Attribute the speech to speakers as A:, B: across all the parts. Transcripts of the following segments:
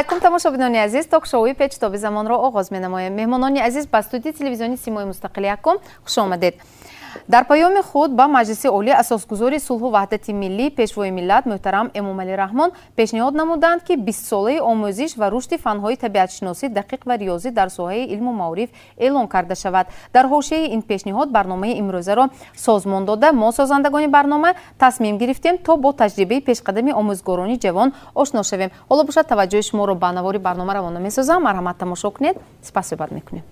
A: Алайкум, тамошобинони азиз, ток-шоуи Печтоби замонро оғоз менамоем. Меҳмонони азиз, ба студияи телевизиони Симои Мустақили якум хуш омадед. Дар паёми худ ба Маҷлиси Олӣ асосгузори сулҳу ваҳдати миллӣ, пешвои миллат муҳтарам Эмомалӣ Раҳмон пешниҳод намуданд, ки 20-солаи омӯзиш ва рушди фанҳои табиатшиносӣ, дақиқ ва риёзӣ дар соҳаи илму маориф эълон карда шавад. Дар ҳошияи ин пешниҳод барномаи имрӯзаро созмон дода, мо, созандагони барнома, тасмим гирифтем, то бо таҷрибаи пешқадами омӯзгорони ҷавон ошно шавем. Ҳоло бошад, таваҷҷӯҳи шуморо ба навори барнома равона месозам. Марҳамат, тамошо кунед, сипас суҳбат мекунем.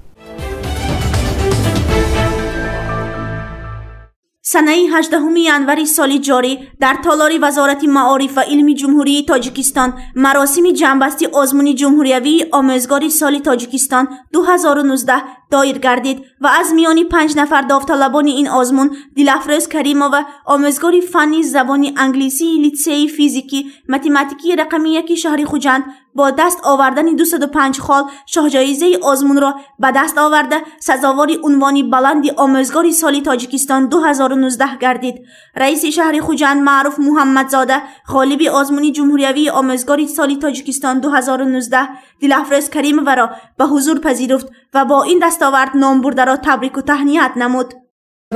B: Санаи 18 январи соли ҷорӣ дар толори Вазорати маориф ва илми Ҷумҳурии Тоҷикистон маросими ҷамъбасти озмуни ҷумҳуриявии омӯзгори соли Тоҷикистон 2019 доир гардид ва аз миёни 5 нафар довталабони ин озмун Дилафрӯз Каримова, омӯзгори фанни забони англисии литсеи физикӣ математикии рақами 1 шаҳри Хуҷанд, бо даст овардани 205 хол шоҳҷоизаи озмунро ба даст оварда, сазовори унвони баланди омӯзгори соли Тоҷикистон 2019 гардид. Раиси шаҳри Хуҷанд Маъруф Муҳаммадзода ғолиби озмуни ҷумҳуриявии омӯзгори соли Тоҷикистон 2019 Дилафрӯз Каримоваро ба ҳузур пазируфт ва бо ин дастовард номбурдаро табрику таҳният намуд.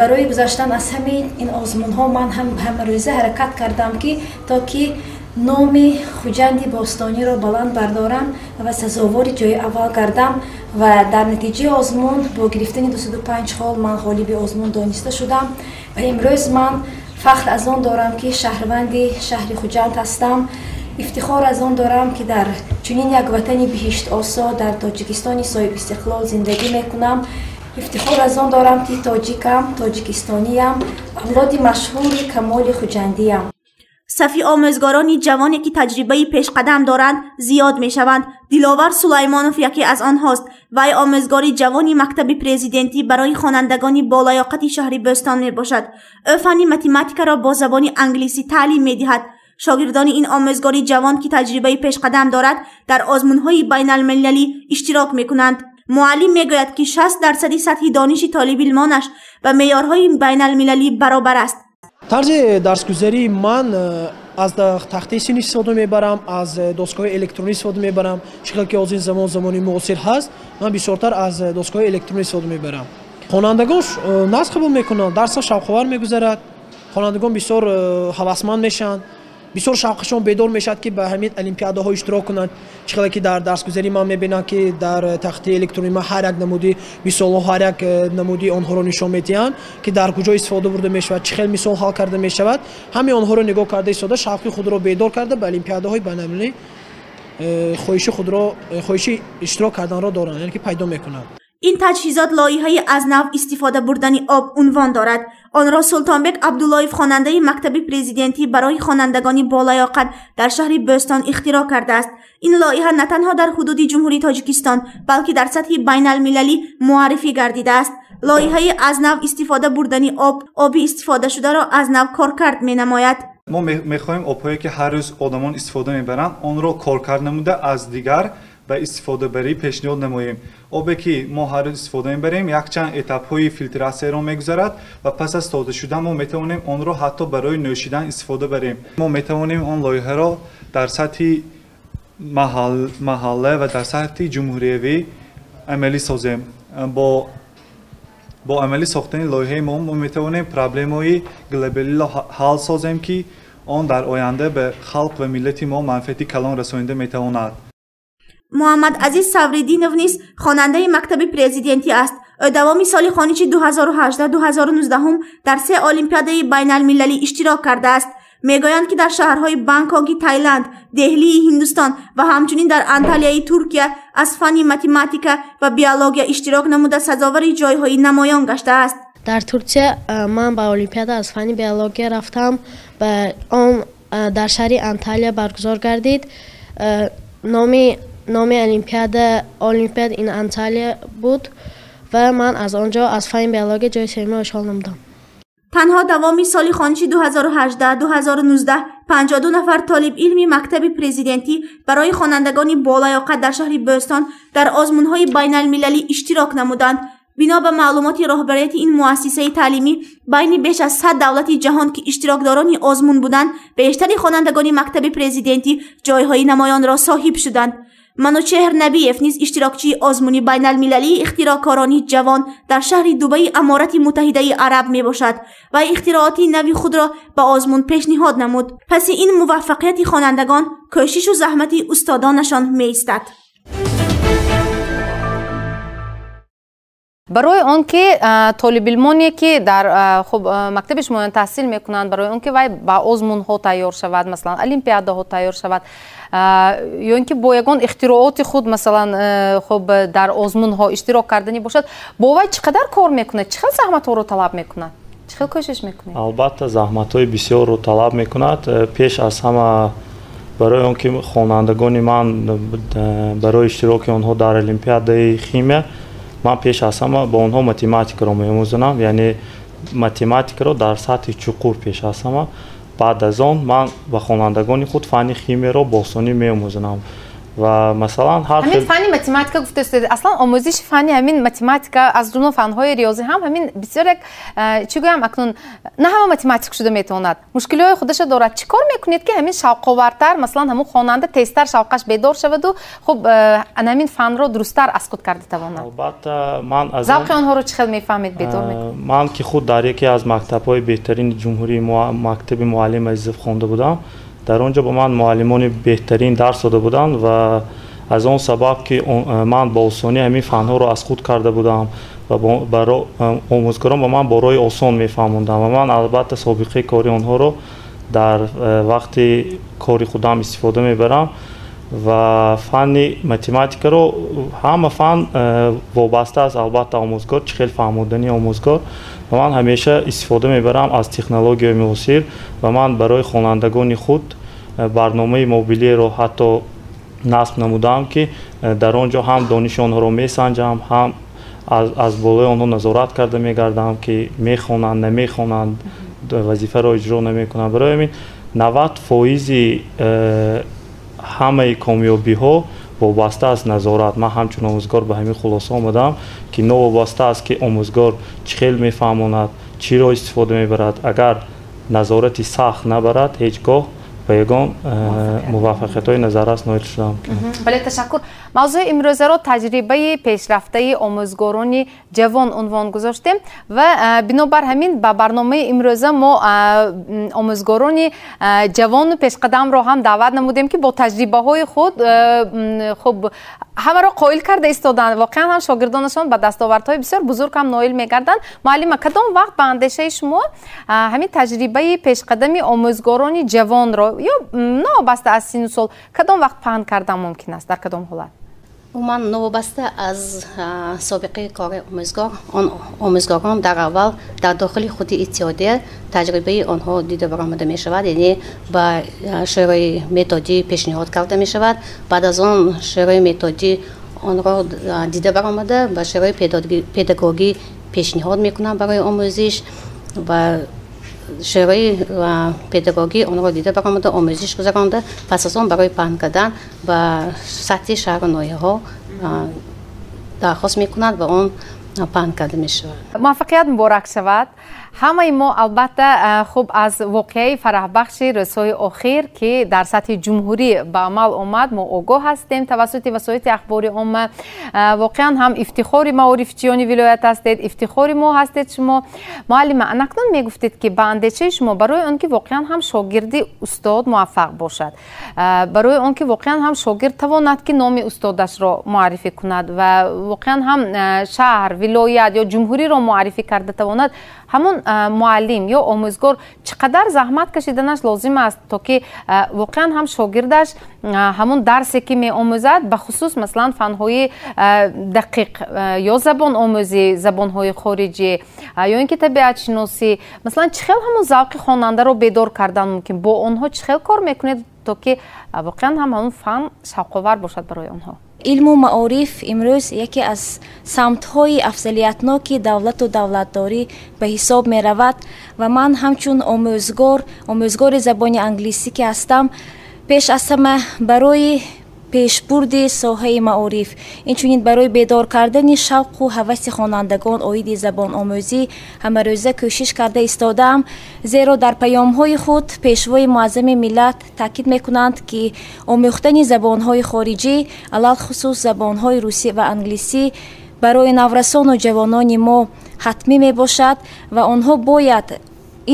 C: Барои гузаштан аз ҳамаи ин озмунҳо ман ҳамарӯза ҳаракат кардам, ки то ки номи Хуҷанди бостониро баланд бардорам ва сазовори ҷои аввал гардам ва дар натиҷаи озмун бо гирифтани 205 хол ман ғолиби озмун дониста шудам ва имрӯз ман фахр аз он дорам, ки шаҳрванди шаҳри Хуҷанд ҳастам. Ифтихор аз он дорам, ки дар чунин як ватани биҳиштосо дар Тоҷикистони соҳибистиқлол зиндагӣ мекунам. Ифтихор аз он дорам, ки тоҷикам, тоҷикистониям, авлоди машҳури Камоли Хуҷандиям.
B: Сафи омӯзгорони ҷавоне, ки таҷрибаи пешқадам доранд, зиёд мешаванд. Диловар Сулаймонов яке аз онҳост. Вай омӯзгори ҷавони мактаби президентӣ барои хонандагони болаёқати шаҳри Бӯстон мебошад. Ӯ фанни математикаро бо забони англисӣ таълим медиҳад. Шогирдони ин омӯзгори ҷавон, ки таҷрибаи пешқадам дорад, дар озмунҳои байналмилалӣ иштирок мекунанд. Муаллим мегӯяд, ки 60% сатҳи дониши толибилмонаш ба меъёрҳои байналмилалӣ баробар аст.
D: Тарзи дарсгузарии ман аз тахтаи синф истифода мебарам, аз доскаҳои электронӣ истифода мебарам. Чӣ хел ки ҳозир замон замони муосир ҳаст, ман бисёртар аз доскаҳои электронӣ истифода мебарам. Хонандагон нағз қабул мекунанд, дарсҳо шавқовар мегузарад, хонандагон бисёр ҳавасманд мешаванд, бисёр шавқашон бедор мешавад, ки ба ҳамин олимпиадаҳо иштирок кунанд. Чӣ хеле ки дар дарсгузарии ман мебинам, ки дар тахтаи электронӣ ман ҳар як намуди мисолҳо, ҳар як намуди онҳоро нишон медиҳанд, ки дар куҷо истифода бурда мешавад, чӣ хел мисол ҳал карда мешавад. Ҳамаи онҳоро нигоҳ карда истода, шавқи худро бедор карда, ба олимпиадаҳои байналмилалӣ хоҳиши худро, хоҳиши иштирок карданро доранд, яъне ки пайдо мекунанд.
B: Ин таҷҳизот лоиҳаи аз нав истифода бурдани об унвон дорад. Онро Султонбек Абдуллоев, хонандаи мактаби президентӣ барои хонандагони болаёқат дар шаҳри Бӯстон ихтироъ кардааст. Ин лоиҳа на танҳо дар ҳудуди Ҷумҳурии Тоҷикистон, балки дар сатҳи байналмилалӣ муаррифӣ гардидааст. Лоиҳаи аз нав истифода бурдани об оби истифодашударо аз нав коркард менамояд.
E: Мо мехоҳем обҳое, ки ҳар рӯз одамон истифода мебаранд, онро коркард намуда аз дигар ба истифодабарӣ пешниҳод намоем. Обе, ки мо ҳар рӯз истифода мебарем, якчанд этапҳои филтратсияро мегузарад ва пас аз тоза шудан мо метавонем онро ҳатто барои нӯшидан истифода барем. Мо метавонем он лоиҳаро дар сатҳи маҳалла ва дар сатҳи ҷумҳуриявӣ амалӣ созем. Бо амалӣ сохтани лоиҳаи мо метавонем проблемаҳои глобалиро ҳал созем, ки он дар оянда ба халқ ва миллати мо манфиати калон расонида метавонад.
B: Муҳаммад Азиз Савриддинов низ хонандаи мактаби президентӣ аст. Ӯ давоми соли хониши 2018-2019 дар 3 олимпиадаи байналмилалӣ иштирок кардааст. Мегӯянд, ки дар шаҳрҳои Бангкоки Таиланд, Деҳлии Ҳиндустон ва ҳамчунин дар Анталияи Туркия аз фанни математика ва биология иштирок намуда, сазовори ҷойҳои намоён гаштааст.
F: Дар Туркия ман ба олимпиада аз фанни биология рафтам. Ба он дар шаҳри Анталия баргузор гардид. Номи олимпиада Олимпиад ин Анталия буд ва ман аз он ҷо аз фанни биология ҷои сеюмро ишғол намудам.
B: Танҳо давоми соли хониши 2018-2019 52 нафар толибилми мактаби президентӣ барои хонандагони болаёқат дар шаҳри Бӯстон дар озмунҳои байналмилалӣ иштирок намуданд. Бино ба маълумоти роҳбарияти ин муассисаи таълимӣ, байни беш аз 100 давлати ҷаҳон, ки иштирокдорони озмун буданд, бештари хонандагони мактаби президентӣ ҷойҳои намоёнро соҳиб шуданд. Манучеҳр Набиев низ иштирокчии озмуни байналмилалии ихтироъкорони ҷавон дар шаҳри Дубаи Аморати Муттаҳидаи Араб мебошад ва ихтирооти нави худро ба озмун пешниҳод намуд. Паси ин муваффақияти хонандагон кӯшишу заҳмати устодонашон меистад.
A: Барои он ки толибилмоне ки дар хуб мактаби шумоён таҳсил мекунанд, барои он ки вай ба озмунҳо тайёр шавад, масалан олимпиадаҳо тайёр шавад, ё ин ки бо ягон ихтирооти худ масалан хуб дар озмунҳо иштирок карданӣ бошад, бо вай чӣ қадар кор мекунад, чӣ хел заҳматҳоро талаб мекунад, чӣ хел кӯшиш мекунед?
G: Албатта заҳматҳои бисёрро талаб мекунад. Пеш аз ҳама барои он ки хонандагони ман барои иштироки онҳо дар олимпиадаи химия, ман пеш аз ҳама ба онҳо математикаро меомӯзонам, яъне математикаро дар сатҳи чуқур пеш аз ҳама. Баъд аз он ман ба хонандагони худ фанни химияро бо осонӣ меомӯзонам ва масалан ҳар
A: ҳамин фанни математика гуфтаистед, аслан омӯзиши фанни ҳамин математика аз ҷумла фанҳои риёзӣ ҳам ҳамин бисёр як чӣ гӯям, акнун на ҳама математик шуда метавонад, мушкилиҳои худаша дорад. Чӣ кор мекунед ки ҳамин шавқовартар, масалан ҳамун хонанда тезтар шавқаш бедор шаваду хуб ҳамин фанро дурусттар аз худ карда тавонад?
G: Албатта ман аз
A: завқи онҳоро чӣ хел мефаҳмед, бедор мекунед?
G: Ман ки худ дар яке аз мактабҳои беҳтарини ҷумҳурии мактаби муаллим Азизов хонда будам, дар он ҷо ба ман муаллимони беҳтарин дарс дода буданд ва аз он сабаб ки ман бо осонӣ ҳамин фанҳоро аз худ карда будам ва омӯзгорон ба ман бо роҳи осон мефаҳмонданд ва ман албатта собиқаи кори онҳоро дар вақти кори худам истифода мебарам ва фанни математикаро ҳама фан вобаста аст албатта омӯзгор, чӣ хел фаҳмодани омӯзгор, ва ман ҳамеша истифода мебарам аз технологияи муосир ва ман барои хонандагони худ барномаи мобилиеро ҳатто насб намудаам ки дар он ҷо ҳам дониши онҳоро месанҷам, ҳам аз болои онҳо назорат карда мегардам ки мехонанд, намехонанд, вазифаро иҷро намекунанд. Барои ҳамин 90% ҳамаи комёбиҳо вобаста аст назорат. Ман ҳамчун омӯзгор ба ҳамин хулоса омадам ки новобаста аст ки омӯзгор чӣ хел мефаҳмонад, чиро истифода мебарад, агар назорати сахт набарад, ҳеҷ гоҳ ба ягон муваффақиятҳои назаррас ноил шуда мумкин.
A: Бале, ташаккур. Мавзӯи имрӯзаро таҷрибаи пешрафтаи омӯзгорони ҷавон унвон гузоштем ва бинобар ҳамин ба барномаи имрӯза мо омӯзгорони ҷавону пешқадамро ҳам даъват намудем ки бо таҷрибаҳои худ хуб ҳамаро қоил карда истоданд. Воқеан ҳам шогирдонашон ба дастовардҳои бисёр бузург ҳам ноил мегарданд. Муаллима, кадом вақт ба андешаи шумо ҳамин таҷрибаи пешқадами омӯзгорони ҷавонро ё новобаста аз сину сол кадом вақт паҳн кардан мумкин аст, дар кадом ҳолат?
H: Умуман новобаста аз собиқаи кори омӯзгор, он омӯзгорон дар аввал дар дохили худи иттиҳодия таҷрибаи онҳо дида баромада мешавад, яъне ба шӯрои методӣ пешниҳод карда мешавад. Баъд аз он шӯрои методӣ онро дида баромада ба шӯрои педагогӣ пешниҳод мекунанд барои омӯзиш ва шӯрои педагогӣ онро дида баромада омӯзиш гузаронда, пас аз он барои паҳн кардан ба сатҳи шаҳру ноҳияҳо дархост мекунанд ва он паҳн карда мешавад.
A: Муваффақият муборак шавад. Ҳамаи мо албатта хуб аз воқеаи фараҳбахши рӯзҳои охир ки дар сатҳи ҷумҳурӣ ба амал омад мо огоҳ ҳастем тавассути васоити ахбори омма. Воқеан ҳам ифтихори маорифчиёни вилоят ҳастед, ифтихори мо ҳастед шумо. Муаллима, анакнун мегуфтед ки ба андешаи шумо барои он ки воқеан ҳам шогирди устод муваффақ бошад, барои он ки воқеан ҳам шогирд тавонад ки номи устодашро муаррифӣ кунад ва воқеан ҳам шаҳр, вилоят ё ҷумҳуриро муаррифӣ карда тавонад, ҳамон муаллим ё омӯзгор чӣ қадар заҳмат кашиданаш лозим аст то ки воқеан ҳам шогирдаш ҳамон дарсе ки меомӯзад, бахусус масалан фанҳои дақиқ ё забономӯзӣ, забонҳои хориҷӣ ё ин ки табиатшиносӣ, масалан чӣ хел ҳамон завқи хонандаро бедор кардан мумкин? Бо онҳо чӣ хел кор мекунед то ки воқеан ҳам ҳамон фан шавқовар бошад барои онҳо?
C: Илму маориф имрӯз яке аз самтҳои афзалиятноки давлату давлатдорӣ ба ҳисоб меравад ва ман ҳамчун омӯзгор, омӯзгори забони англисӣ ки ҳастам, пеш аз ҳама барои
I: пешбурди соҳаи маориф, инчунин барои бедор кардани шавқу ҳаваси хонандагон оиди забономӯзӣ ҳамарӯза кӯшиш карда истодаам, зеро дар паёмҳои худ пешвои муаззами миллат таъкид мекунанд, ки омӯхтани забонҳои хориҷӣ, алалхусус забонҳои русӣ ва англисӣ барои наврасону ҷавонони мо ҳатмӣ мебошад ва онҳо бояд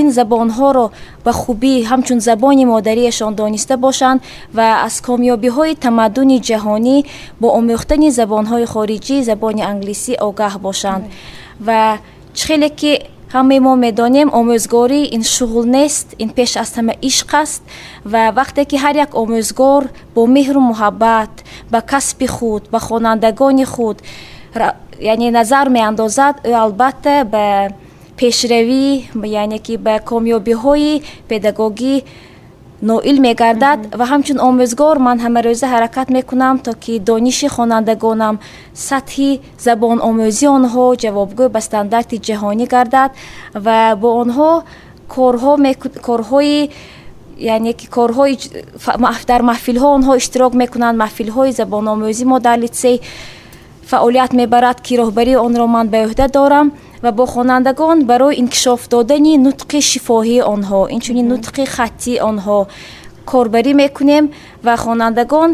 I: ин забонҳоро ба хубӣ ҳамчун забони модариашон дониста бошанд ва аз комёбиҳои тамаддуни ҷаҳонӣ бо омӯхтани забонҳои хориҷӣ, забони англисӣ огаҳ бошанд. Ва чӣ хеле ки ҳамаи мо медонем, омӯзгорӣ ин шуғл нест, ин пеш аз ҳама ишқ аст ва вақте ки ҳар як омӯзгор бо меҳру муҳаббат ба касби худ, ба хонандагони худ яъне назар меандозад, ӯ албатта ба пешравӣ, яъне ки ба комёбиҳои педагогӣ ноил мегардад. Ва ҳамчун омӯзгор ман ҳамарӯза ҳаракат мекунам, то ки дониши хонандагонам, сатҳи забономӯзии онҳо ҷавобгӯ ба стандарти ҷаҳонӣ гардад ва бо онҳо корҳои яъне ки корҳои дар маҳфилҳо онҳо иштирок мекунанд. Маҳфилҳои забономӯзӣ мо дар литсей фаъолият мебарад, ки роҳбарии онро ман ба ӯҳда дорам ва бо хонандагон барои инкишоф додани нутқи шифоҳии онҳо, инчунин нутқи хаттии онҳо корбарӣ мекунем ва хонандагон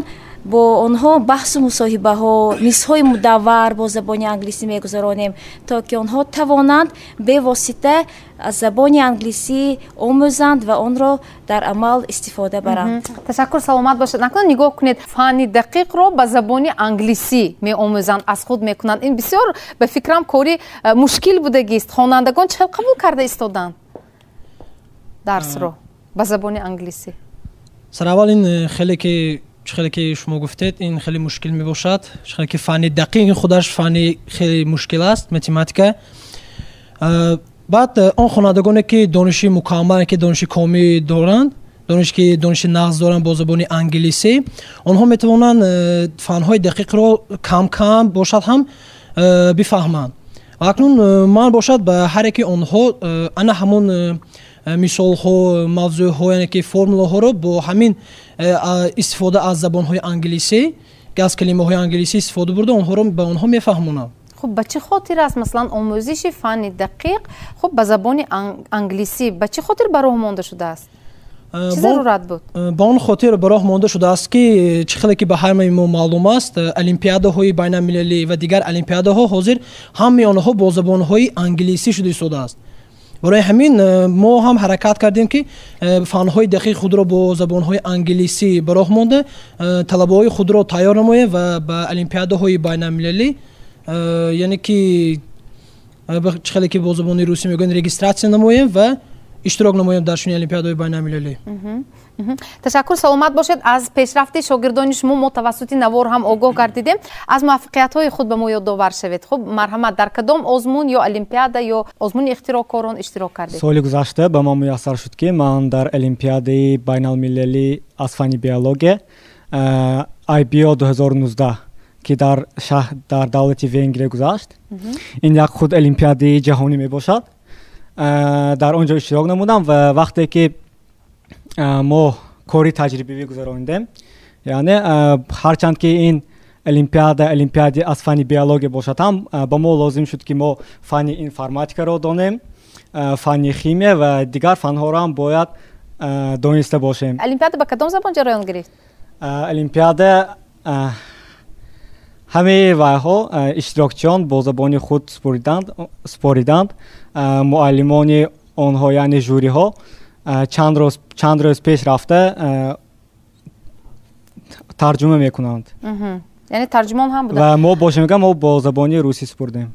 I: бо онҳо баҳсу мусоҳибаҳо, мизҳои мудаввар бо забони англисӣ мегузаронем, то ки онҳо тавонанд бевосита аз забони англисӣ омӯзанд ва онро дар амал истифода баранд.
A: Ташаккур, саломат бошед. Акнун нигоҳ кунед, фанни дақиқро ба забони англисӣ меомӯзанд, аз худ мекунанд. Ин бисёр ба фикрам кори мушкил будагист. Хонандагон чӣ хел қабул карда истоданд дарсро ба забони англисӣ?
D: Сараввал ин хеле ки хеле ки шумо гуфтед, ин хеле мушкил мебошад. Хеле ки фанни дақиқ худаш фанни хеле мушкил аст, математика. Баъд он хонандагоне ки дониши мукаммал, ки дониши комил доранд, дониш ки дониши нағз доранд бо забони англисӣ, онҳо метавонанд фанҳои дақиқро кам-кам бошад ҳам бифаҳманд. Ва акнун ман бошад ба ҳар яки онҳо ана ҳамон мисолҳо, мавзӯъҳо, яъне ки формулаҳоро бо ҳамин истифода аз забонҳои англисӣ, ки аз калимаҳои англисӣ истифода бурда, онҳоро ба онҳо мефаҳмонам.
A: Хуб, ба чӣ хотир аст масалан омӯзиши фанни дақиқ хуб ба забони англисӣ ба чӣ хотир ба роҳ монда шудааст? Чӣ зарурат буд?
D: Ба он хотир ба роҳ монда шудааст, ки чӣ хеле ки ба ҳамаи мо маълум аст, олимпиадаҳои байналмилалӣ ва дигар олимпиадаҳо ҳозир ҳамаи онҳо бо забонҳои англисӣ шуда истодааст. Барои ҳамин мо ҳам ҳаракат кардем, ки фанҳои дақиқ худро бо забонҳои англисӣ ба роҳ монда, талабаҳои худро тайёр намоем ва ба олимпиадаҳои байналмилалӣ, яъне ки чӣ хеле ки бо забони русӣ мегӯянд, регистратсия намоем ва иштирок намоем дар чунин олимпиадаҳои байналмилалӣ.
A: Ташаккур, саломат бошед. Аз пешрафти шогирдони шумо мо тавассути навор ҳам огоҳ гардидем. Аз муваффақиятҳои худ ба мо ёдовар шавед. Хуб, марҳамат, дар кадом озмун ё олимпиада ё озмуни ихтироъкорон иштирок кардед?
J: Соли гузашта ба ман муяссар шуд, ки ман дар олимпиадаи байналмилалӣ аз фанни биология IBO 2019, ки дар шаҳр дар давлати Венгрия гузашт, ин як худ олимпиадаи ҷаҳонӣ мебошад, дар он ҷо иштирок намудам ва вақте ки мо кори таҷрибавӣ гузаронидем, яъне ҳарчанд ки ин олимпиада олимпиади аз фанни биология бошад ҳам, ба мо лозим шуд, ки мо фанни информатикаро донем, фанни химия ва дигар фанҳоро ҳам бояд дониста бошем.
A: Олимпиада ба кадом забон ҷараён гирифт?
J: Олимпиада ҳамаи вайҳо иштирокчиён бо забони худ супориданд. Муаллимони онҳо, яъне жюриҳо, чанд рӯз пеш рафта тарҷума мекунанд.
A: Яъне тарҷумон ҳам буда.
J: Ва мо бошем, мо бо забони русӣ супурдем.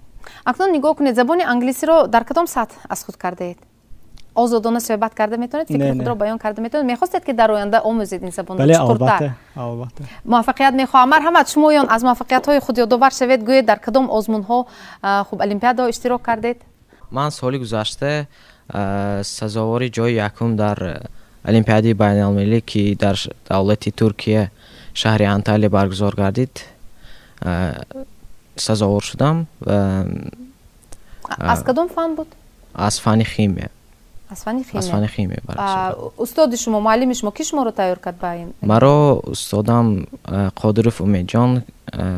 A: Акнун нигоҳ кунед, забони англисиро дар кадом сатҳ аз худ кардаед? Озодона суҳбат карда метавонед, фикри худро баён карда метавонед? Мехостед, ки дар оянда омӯзед ин забонро?
J: Бале, албатта, албатта.
A: Муваффақият мехоҳам. Марҳамат, шумоён аз муваффақиятҳои худ ёдовар шавед, гӯед дар кадом озмунҳо, хуб, олимпиадаҳо иштирок кардед?
K: Ман соли гузашта сазовори ҷои якум дар олимпиадаи байналмилалӣ, ки дар давлати Туркия, шаҳри Анталия баргузор гардид, сазовор шудам.
A: Аз кадом фан буд?
K: Аз фанни химия.
A: Аз фанни химия?
K: Аз фанни химия.
A: Устоди шумо, муаллими шумо, ки шуморо тайёр кард ба ин?
K: Маро устодам Қодиров Умедҷон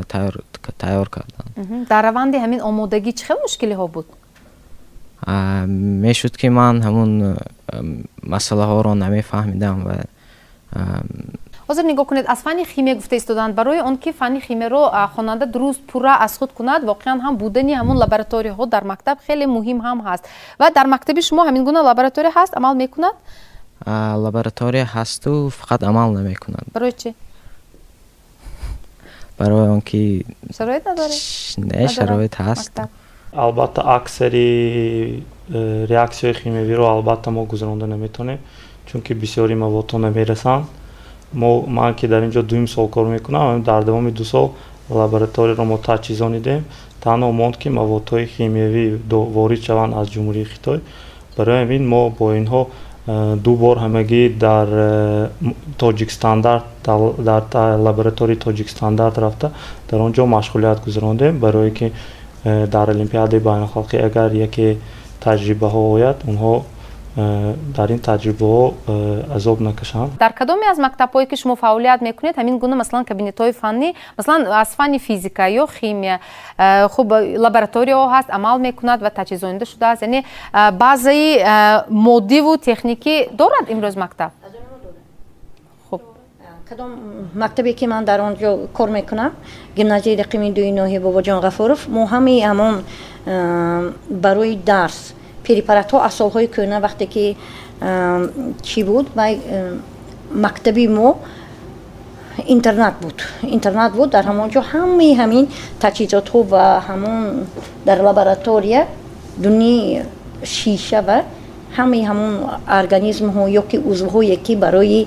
K: тайёр карданд.
A: Дар раванди ҳамин омодагӣ чӣ хел мушкилиҳо буд?
K: Мешуд ки ман ҳамун масъалаҳоро намефаҳмидам ва
A: ҳозир нигоҳ кунед, аз фанни химия гуфта истоданд. Барои он ки фанни химияро хонанда дуруст пурра аз худ кунад, воқеан ҳам будани ҳамун лабораторияҳо дар мактаб хеле муҳим ҳам ҳаст. Ва дар мактаби шумо ҳамин гуна лаборатория ҳаст, амал мекунад?
K: Лаборатория ҳасту фақат амал намекунад.
A: Барои чӣ?
K: Барои он ки
A: шароит надоред?
K: Не, шароит ҳаст.
G: Албатта, аксари реаксияҳои химиявиро албатта мо гузаронда наметавонем, чунки бисёри маводҳо намерасанд. Ман ки дар ин ҷо дуюм сол кор мекунам, дар давоми 2 сол лабораторияро мо таҷҳизонидем. Танҳо монд ки маводҳои химиявӣ ворид шаванд аз Ҷумҳурии Хитой. Барои ҳамин мо бо инҳо 2 бор ҳамагӣ дар Тоҷикстандарт, дар лабораторияи Тоҷикстандарт рафта, дар он ҷо машғулият гузарондем, барое ки дар олимпиадаи байналхалқӣ агар яке таҷрибаҳо ояд, онҳо дар ин таҷрибаҳо азоб накашанд.
A: Дар кадоме аз мактабҳое ки шумо фаъолият мекунед, ҳамин гуна масалан кабинетҳои фаннӣ, масалан аз фанни физика ё химия, хуб лабораторияҳо ҳаст, амал мекунад ва таҷҳизонида шудааст, яъне баъзаи моддиву техникӣ дорад имрӯз мактаб? Хуб,
L: кадом мактабе ки ман дар он ҷо кор мекунам, гимназияи рақами 2 ноҳияи Бобоҷон Ғафуров, мо ҳамаи ҳамон барои дарс препаратҳо аз солҳои кӯҳна, вақте ки чӣ буд, мактаби мо интернат буд, дар ҳамон ҷо ҳамаи ҳамин таҷҳизотҳо ва ҳамон дар лаборатория дуни шиша ва ҳамаи ҳамон организмҳо ё ки узвҳое ки барои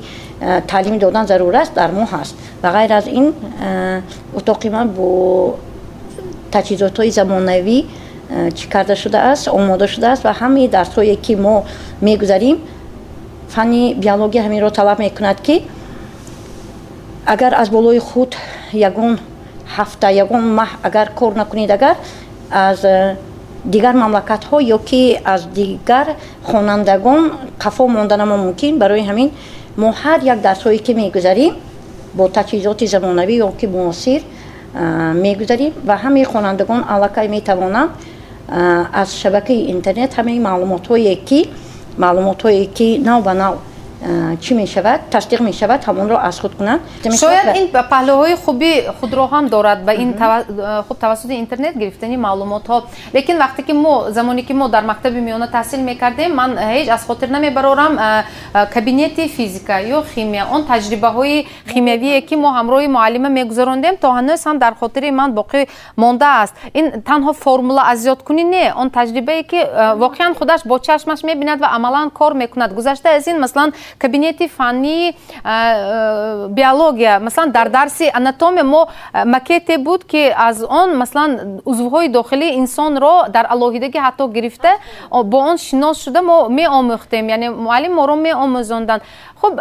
L: таълим додан зарур аст дар мо ҳаст. Ва ғайр аз ин утоқи ман бо таҷҳизотҳои замонавӣ чӣ карда шудааст, омода шудааст ва ҳамаи дарсҳое ки мо мегузарем, фанни биология ҳаминро талаб мекунад ки агар аз болои худ ягон ҳафта, ягон маҳ агар кор накунед, агар аз дигар мамлакатҳо ё ки аз дигар хонандагон қафо монданамо мумкин. Барои ҳамин мо ҳар як дарсҳое ки мегузарем бо таҷҳизоти замонавӣ ё ки муосир мегузарем ва ҳамаи хонандагон аллакай метавонанд аз шабакаи интернет ҳамаи маълумотҳое ки нав ба нав чӣ мешавад, тасдиқ мешавад, ҳамонро аз худ кунанд.
A: Шояд ин паҳлӯҳои хуби худро ҳам дорад ба ин хуб тавассути интернет гирифтани маълумотҳо. Лекин вақте ки мо, замоне ки мо дар мактаби миёна таҳсил мекардем, ман ҳеҷ аз хотир намебарорам кабинети физика ё химия, он таҷрибаҳои химиявие ки мо ҳамроҳи муаллима мегузарондем, то ҳанӯз ҳам дар хотири ман боқӣ мондааст. Ин танҳо формула аз ёдкунӣ не, он таҷрибае ки воқеан худаш бо чашмаш мебинад ва амалан кор мекунад. Гузашта аз ин, масалан, кабинети фаннии биология, масалан дар дарси анатомия мо макете буд ки аз он масалан узвҳои дохилии инсонро дар алоҳидагӣ ҳатто гирифта бо он шинос шуда мо меомӯхтем, яъне муаллим моро меомӯзонданд. Хуб,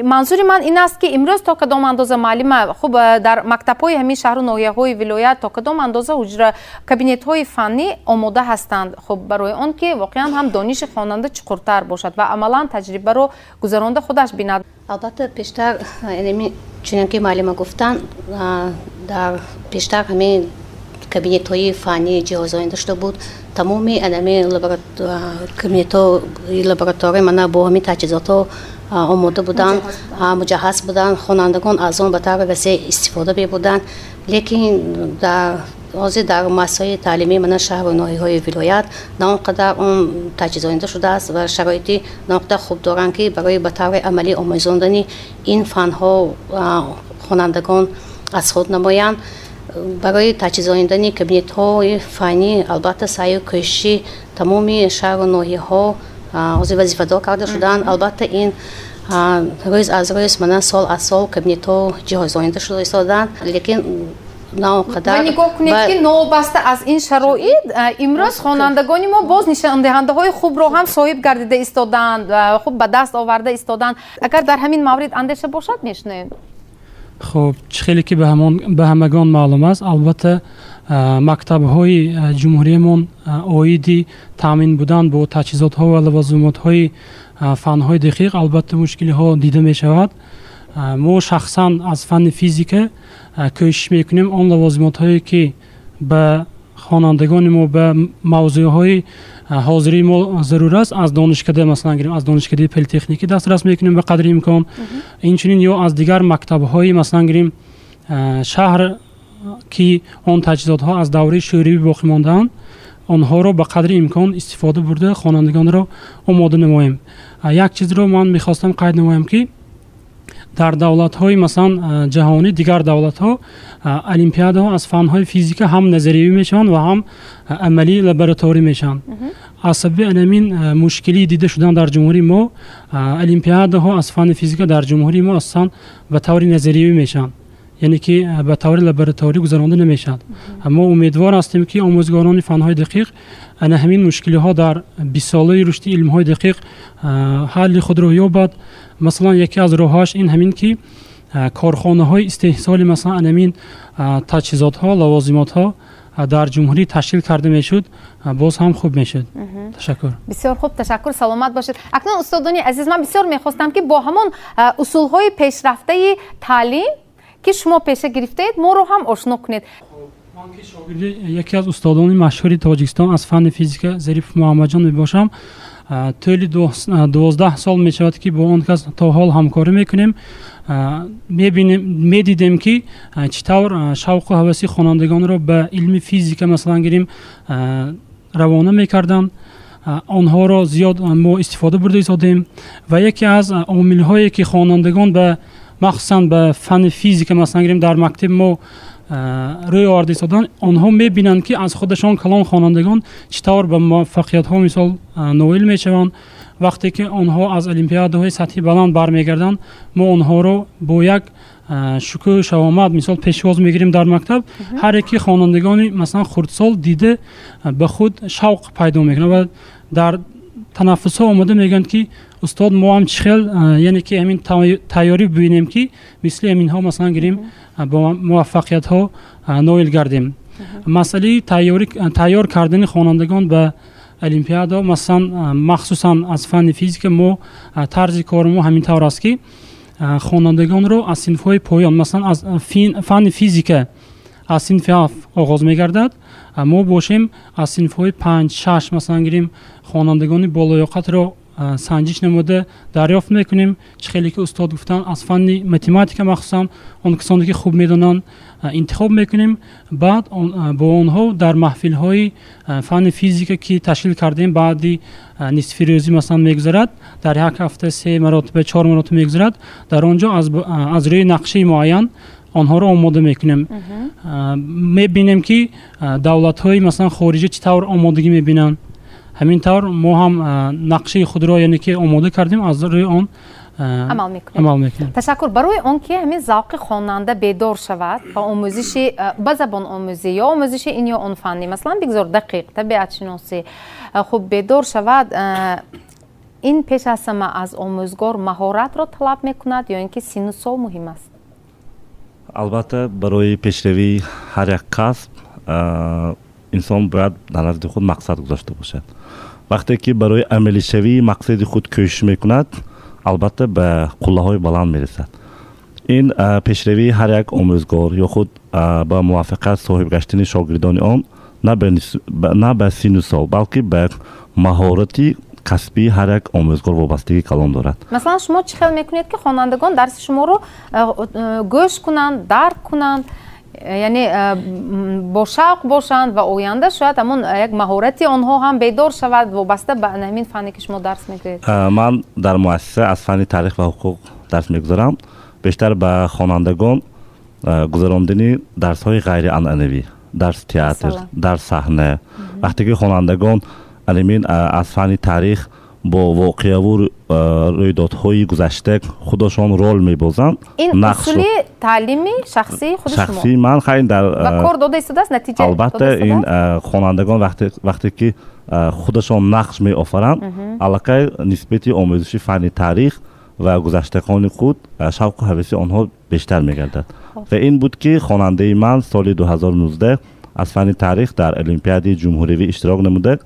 A: манзури ман ин аст ки имрӯз то кадом андоза муаллима, хуб, дар мактабҳои ҳамин шаҳру ноҳияҳои вилоят то кадом андоза ҳуҷра кабинетҳои фаннӣ омода ҳастанд, хуб, барои он ки воқеан ҳам дониши хонанда чуқуртар бошад ва амалан таҷрибаро гузаронда худаш бинад.
H: Албатта, пештар чунон ки муаллима гуфтанд, дар пештар ҳамин кабинетҳои фаннӣ ҷиҳозонида шуда буд. Тамоми анами кабинетҳои лаборатория мана бо ҳамин таҷҳизотҳо омода буданд, муҷаҳҳаз буданд, хонандагон аз он ба таври васеъ истифода мебурданд. Лекин дар ҳозир дар муассисаҳои таълимии мана шаҳру ноҳияҳои вилоят на он қадар он таҷҳизонида шудааст ва шароити на он қадар хуб доранд ки барои ба таври амалӣ омӯзондани ин фанҳо хонандагон аз худ намоянд. Барои таҷҳизонидани кабинетҳои фаннӣ албатта саъю кӯшиши тамоми шаҳру ноҳияҳо ҳозир вазифадор карда шуданд. Албатта ин рӯз аз рӯз, мана сол аз сол кабинетҳо ҷиҳозонида шуда истоданд, лекин на он қадар.
A: Ва нигоҳ кунед ки новобаста аз ин шароит имрӯз хонандагони мо боз нишондиҳандаҳои хубро ҳам соҳиб гардида истодаанд, хуб ба даст оварда истодаанд. Агар дар ҳамин маврид андеша бошад, мешунавем.
M: Хуб, чӣ хеле ки ба ҳамагон маълум аст, албатта Мактабҳои ҷумҳуриямон оиди таъмин будан бо таҷҳизотҳо ва лавозимотҳои фанҳои дақиқ албатта мушкилиҳо дида мешавад. Мо шахсан аз фанни физика кӯшиш мекунем он лавозимотҳое ки ба хонандагони мо ба мавзӯъҳои ҳозирии мо зарур аст, аз донишкада, масалан гирем, аз донишкадаи политехникӣ дастрас мекунем ба қадри имкон, инчунин ё аз дигар мактабҳои, масалан гирем, шаҳр ки он таҷҳизотҳо аз давраи шӯравӣ боқӣ мондаанд, онҳоро ба қадри имкон истифода бурда хонандагонро омода намоем. Як чизро ман мехостам қайд намоям, ки дар давлатҳои, масалан, ҷаҳонӣ, дигар давлатҳо олимпиадаҳо аз фанҳои физика ҳам назариявӣ мешаванд ва ҳам амалӣ лабораторӣ мешаванд. Аз сабаби анамин мушкилӣ дида шудан дар ҷумҳурии мо, олимпиадаҳо аз фанни физика дар ҷумҳурии мо асосан ба таври назариявӣ мешаванд, яъне ки ба таври лабораторӣ гузаронда намешавад. Мо умедвор ҳастем, ки омӯзгорони фанҳои дақиқ ана ҳамин мушкилиҳо дар бистсолаи рушди илмҳои дақиқ ҳалли худро ёбад. Масалан, яке аз роҳҳояш ин ҳамин ки корхонаҳои истеҳсоли, масалан, анамин таҷҳизотҳо, лавозимотҳо дар ҷумҳурӣ ташкил карда мешуд, боз ҳам хуб мешуд. Ташаккур.
A: Бисёр хуб, ташаккур, саломат бошед. Акнун, устодони азиз, ман бисёр мехостам, ки бо ҳамон усулҳои пешрафтаи таълим, ки шумо пеша гирифтаед, моро ҳам ошно кунед.
M: Ман ки шогирди яке аз устодони машҳури Тоҷикистон аз фанни физика Зарипов Муҳаммадҷон мебошам, тӯли 12 сол мешавад, ки бо он кас то ҳол ҳамкорӣ мекунем. Мебинем, медидем, ки чӣ тавр шавқу ҳаваси хонандагонро ба илми физика, масалан гирем, равона мекарданд. Онҳоро зиёд мо истифода бурда истодем ва яке аз омилҳое ки хонандагон ба махсусан ба фанни физика, масалан гирем, дар мактаби мо рӯй оварда истоданд, онҳо мебинанд, ки аз худашон калон хонандагон чӣ тавр ба муваффақиятҳо, мисол, ноил мешаванд. Вақте ки онҳо аз олимпиадаҳои сатҳи баланд бармегарданд, мо онҳоро бо як шукӯҳу шаҳомат, мисол, пешвоз мегирем дар мактаб. Ҳар яке хонандагони, масалан, хурдсол дида ба худ шавқ пайдо мекунанд ва дар танаффусҳо омода мегӯянд, ки устод, мо ҳам чӣ хел, яъне ки ҳамин тайёрӣ бибинем, ки мисли ҳаминҳо, масалан гирем, бо муваффақиятҳо ноил гардем. Масъалаи тайёр кардани хонандагон ба олимпиада, масалан, махсусан аз фанни физика, мо тарзи кори мо ҳамин тавр аст, ки хонандагонро аз синфҳои поён, масалан, аз фанни физика аз синфи 7 оғоз мегардад, мо бошем аз синфҳои 5, 6, масалан гирем, хонандагони болоёқатро санҷиш намуда дарёфт мекунем. Чӣ хеле ки устод гуфтанд, аз фанни математика махсусан он касоне ки хуб медонанд интихоб мекунем. Баъд бо онҳо дар маҳфилҳои фанни физика, ки ташкил кардем, баъди нисфи рӯзӣ, масалан, мегузарад, дар як ҳафта се маротиба, чор маротиба мегузарад. Дар он ҷо аз рӯи нақшаи муайян онҳоро омода мекунем. Мебинем, ки давлатҳои, масалан, хориҷӣ чӣ тавр омодагӣ мебинанд. Ҳамин тавр мо ҳам нақшаи худро, яъне ки, омода кардем, аз рӯи он
A: амал мекунем.
M: Амал мекунем.
A: Ташаккур. Барои он ки ҳамин завқи хонанда бедор шавад ба омӯзиши, ба забономӯзӣ ё омӯзиши ин ё он фанни, масалан, бигзор дақиқ, табиатшиносӣ, хуб бедор шавад, ин пеш аз ҳама аз омӯзгор маҳоратро талаб мекунад ё ин ки синну сол муҳим аст?
N: Албатта, барои пешравии ҳар як касб инсон бояд дар назди худ мақсад гузошта бошад. Вақте ки барои амалишавии мақсади худ кӯшиш мекунад, албатта ба қуллаҳои баланд мерасад. Ин пешравии ҳар як омӯзгор ё худ ба муваффақият соҳиб гаштани шогирдони он на ба синну сол, балки ба маҳорати касбии ҳар як омӯзгор вобастагии калон дорад.
A: Масалан, шумо чӣ хел мекунед, ки хонандагон дарси шуморо гӯш кунанд, дарк кунанд, яъне бо шавқ бошанд ва оянда шояд ҳамон як маҳорати онҳо ҳам бедор шавад вобаста ба ҳамин фанне, ки шумо дарс мегӯед?
N: Ман дар муассиса аз фанни таърих ва ҳуқуқ дарс мегузарам. Бештар ба хонандагон гузарондани дарсҳои ғайрианъанавӣ, дарс театр, дарс саҳна. Вақте ки хонандагон алимин аз фанни таърих бо воқеаву рӯйдодҳои гузашта худашон рол мебозанд.
A: Ин усули таълими шахсии худи шумо?
N: Шахсии ман, хайр, дар
A: ва кор дода истодааст, натиҷа?
N: Албатта, ин хонандагон вақте ки худашон нақш меофаранд, аллакай нисбати омӯзиши фанни таърих ва гузаштагони худ шавқу ҳаваси онҳо бештар мегардад. Ва ин буд, ки хонандаи ман соли 2019 аз фанни таърих дар олимпиадаи ҷумҳуриявӣ иштирок намуда,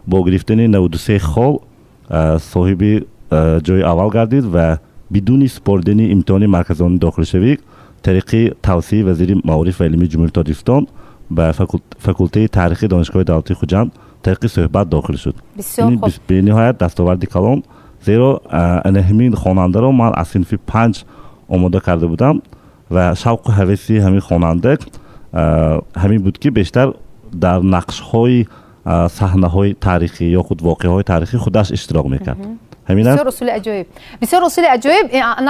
N: бо гирифтани 93 хол соҳиби ҷои аввал гардид ва бидуни супоридани имтиҳони марказии дохилшавӣ тариқи тавсияи вазири маориф ва илмии Ҷумҳурии Тоҷикистон ба факултети таърихи Донишгоҳи давлатии Хуҷанд тариқи суҳбат дохил шуд. Бениҳоят дастоварди калон, зеро ана ҳамин хонандаро ман аз синфи 5 омода карда будам ва шавқу ҳаваси ҳамин хонанда ҳамин буд, ки бештар дар нақшҳои саҳнаҳои таърихӣ ё худ воқеаҳои таърихӣ худаш иштирок мекард.
A: Бисёр усули аҷоиб, бисёр усули аҷоиб.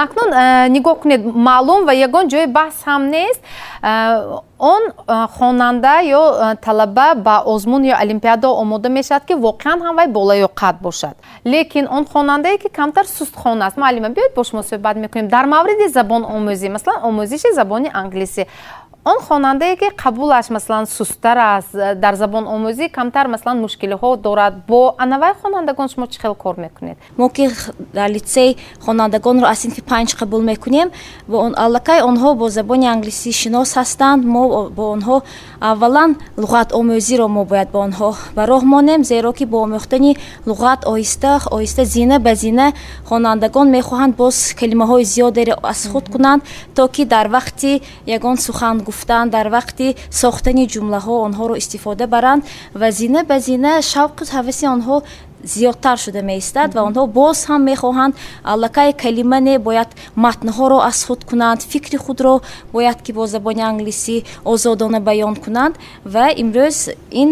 A: Акнун нигоҳ кунед, маълум ва ягон ҷои баҳс ҳам нест, он хонанда ё талаба ба озмун ё олимпиада омода мешавад, ки воқеан ҳам вай болаёқат бошад. Лекин он хонандае, ки камтар сустхон аст, муаллима, биёед бо шумо суҳбат мекунем дар мавриди забономӯзӣ, масалан омӯзиши забони англисӣ. Он хонандае, ки қабулаш масалан сусттар аст, дар забономӯзӣ камтар масалан мушкилиҳо дорад, бо анавай хонандагон шумо чӣ хел кор мекунед?
I: Мо ки дар литсей хонандагонро аз синфи 5 қабул мекунем, аллакай онҳо бо забони англисӣ шинос ҳастанд. Мо бо онҳо аввалан луғатомӯзиро мо бояд бо онҳо ба роҳ монем, зеро ки бо омӯхтани луғат оҳиста оҳиста, зина ба зина хонандагон мехоҳанд боз калимаҳои зиёдеро аз худ кунанд, то ки дар вақти ягон сухан гуфтан, дар вақти сохтани ҷумлаҳо онҳоро истифода баранд ва зина ба зина шавқу ҳаваси онҳо зиёдтар шуда меистад ва онҳо боз ҳам мехоҳанд аллакай калима не, бояд матнҳоро аз худ кунанд, фикри худро бояд ки бо забони англисӣ озодона баён кунанд. Ва имрӯз ин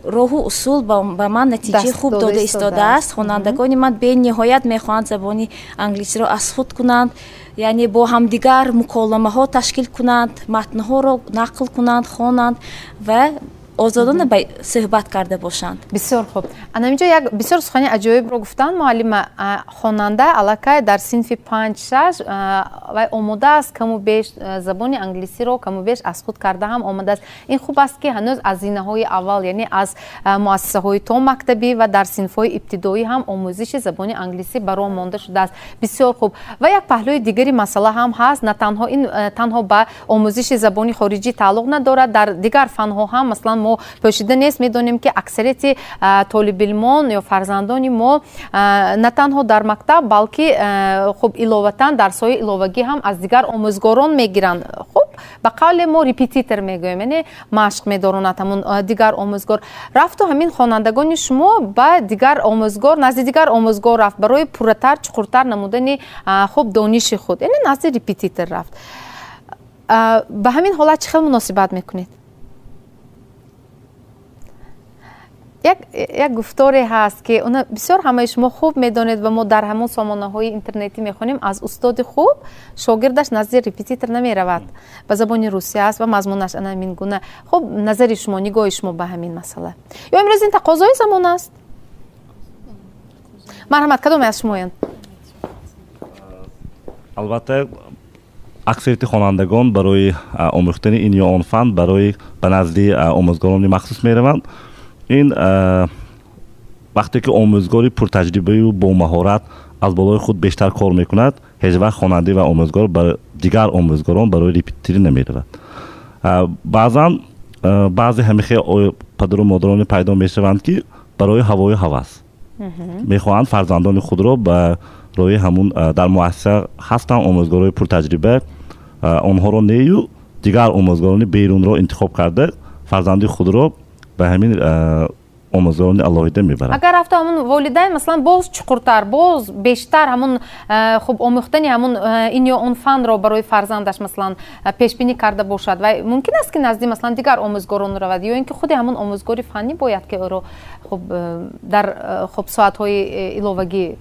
I: роҳу усул ба ман натиҷаи хуб дода истодааст. Хонандагони ман бениҳоят мехоҳанд забони англисиро аз худ кунанд, яъне бо ҳамдигар муколамаҳо ташкил кунанд, матнҳоро нақл кунанд, хонанд ва озодона суҳбат карда бошанд.
A: Бисёр хуб. Ана инҷо як бисёр сухани аҷоибро гуфтанд муаллима. Хонанда аллакай дар синфи 5-6 вай омода аст, каму беш забони англисиро каму беш аз худ карда ҳам омадааст. Ин хуб аст, ки ҳанӯз аз зинаҳои аввал, яъне аз муассисаҳои томактабӣ ва дар синфҳои ибтидоӣ ҳам омӯзиши забони англисӣ ба роҳ монда шудааст. Бисёр хуб. Ва як паҳлӯи дигари масъала ҳам ҳаст, на танҳо ин танҳо ба омӯзиши забони хориҷӣ тааллуқ надорад, дар дигар фанҳо ҳам масалан мо пӯшида нест, медонем, ки аксарияти толибилмон ё фарзандони мо на танҳо дар мактаб, балки хуб иловатан дарсҳои иловагӣ ҳам аз дигар омӯзгорон мегиранд. Хуб, ба қавле мо репетитор мегӯем, яъне машқ медоронад ҳамун дигар омӯзгор. Рафту ҳамин хонандагони шумо ба дигар омӯзгор, назди дигар омӯзгор рафт барои пурратар, чуқуртар намудани хуб дониши худ, яъне назди репетитор рафт. Ба ҳамин ҳолат чӣ хел муносибат мекунед? Як гуфторе ҳаст, ки она бисёр ҳамаи шумо хуб медонед ва мо дар ҳамон сомонаҳои интернетӣ мехонем: аз устоди хуб шогирдаш назди репетитор намеравад. Ба забони русия аст ва мазмунаш ана ҳамин гуна. Хуб, назари шумо, нигоҳи шумо ба ҳамин масъала, ё имрӯз ин тақозои замон аст? Марҳамат, кадоме аз шумоянд?
N: Албатта, аксарияти хонандагон барои омӯхтани ин ё он фан барои ба назди омӯзгорони махсус мераванд. Ин вақте ки омӯзгори пуртаҷрибаю бомаҳорат аз болои худ бештар кор мекунад, ҳеҷ вақт хонанда ва омӯзгор ба дигар омӯзгорон барои репетиторӣ намеравад. Баъзан баъзе ҳамихе падару модароне пайдо мешаванд, ки барои ҳавою ҳавас мехоҳанд фарзандони худро ба роҳи ҳамун дар муассиса ҳастанд омӯзгорои пуртаҷриба, онҳоро нею дигар омӯзгорони берунро интихоб карда фарзанди худро ба ҳамин омӯзгорони алоҳида мебаранд.
A: Агар рафта ҳамун волидайн масалан боз чуқуртар, боз бештар ҳамун хуб омӯхтани ҳамун ин ё он фанро барои фарзандаш масалан пешбинӣ карда бошад, ва мумкин аст, ки назди масалан дигар омӯзгорон равад, ё ин ки худи ҳамун омӯзгори фаннӣ бояд ки ӯро хуб дар хуб соатҳои иловагӣ?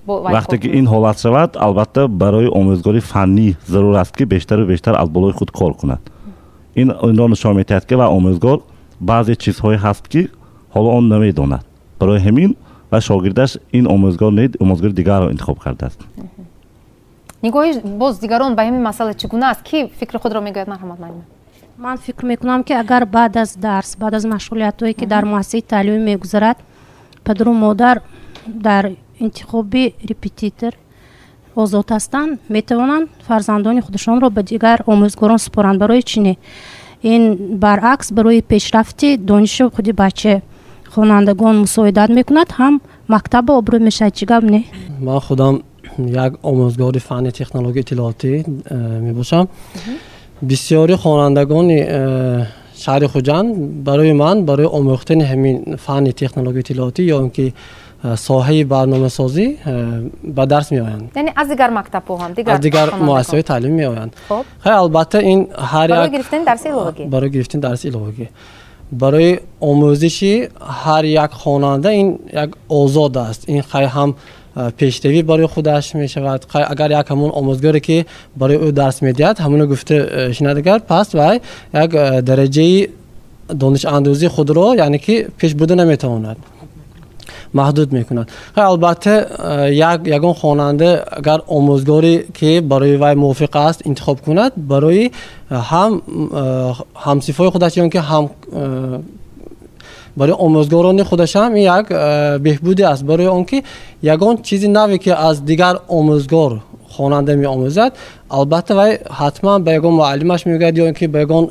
N: Вақте ки ин ҳолат шавад, албатта барои омӯзгори фаннӣ зарур аст, ки бештару бештар аз болои худ кор кунад. Инро нишон медиҳад, ки ва омӯзгор баъзе чизҳое ҳаст, ки ҳоло он намедонад, барои ҳамин ва шогирдаш ин омӯзгор не, омӯзгори дигарро интихоб кардааст.
A: Нигоҳи боз дигарон ба ҳамин масъала чӣ гуна аст? Ки фикри худро мегӯяд? Марҳамат, муаллима.
F: Ман фикр мекунам, ки агар баъд аз дарс, баъд аз машғулиятҳое, ки дар муассисаи таълимӣ мегузарад, падару модар дар интихоби репетитор озод ҳастанд, метавонанд фарзандони худашонро ба дигар омӯзгорон супоранд. Барои чӣ не? Ин баръакс барои пешрафти дониши худи бача хонандагон мусоидат мекунад, ҳам мактаб обрӯ мешавад. Чӣ гап не?
O: Ман худам як омӯзгори фанни технологияи иттилоотӣ мебошам. Бисёри хонандагони шаҳри Хуҷанд барои ман барои омӯхтани ҳамин фанни технологияи иттилоотӣ ё ин ки соҳаи барномасозӣ ба дарс меоянд.
A: Яъне аз дигар мактабҳо ҳам,
O: аз дигар муассисаҳои таълимӣ меоянд. Хай, албатта ин ҳар
A: барои гирифтани дарси иловагӣ,
O: барои гирифтани дарси иловагӣ, барои омӯзиши ҳар як хонанда ин як озод аст. Ин хай ҳам пешравӣ барои худаш мешавад. Агар як ҳамон омӯзгоре ки барои ӯ дарс медиҳад ҳамоно гуфта шинадагар, пас вай як дараҷаи донишандӯзии худро яъне ки пеш бурда наметавонад, маҳдуд мекунад. Албатта ягон хонанда агар омӯзгоре ки барои вай мувофиқ аст интихоб кунад, барои ҳам ҳамсифои худаш ё ки ҳам барои омӯзгорони худаш ҳам ин як беҳбудӣ аст, барои он ки ягон чизи наве ки аз дигар омӯзгор хонанда меомӯзад, албатта вай ҳатман ба ягон муаллимаш мегӯяд ё ин ки ба ягон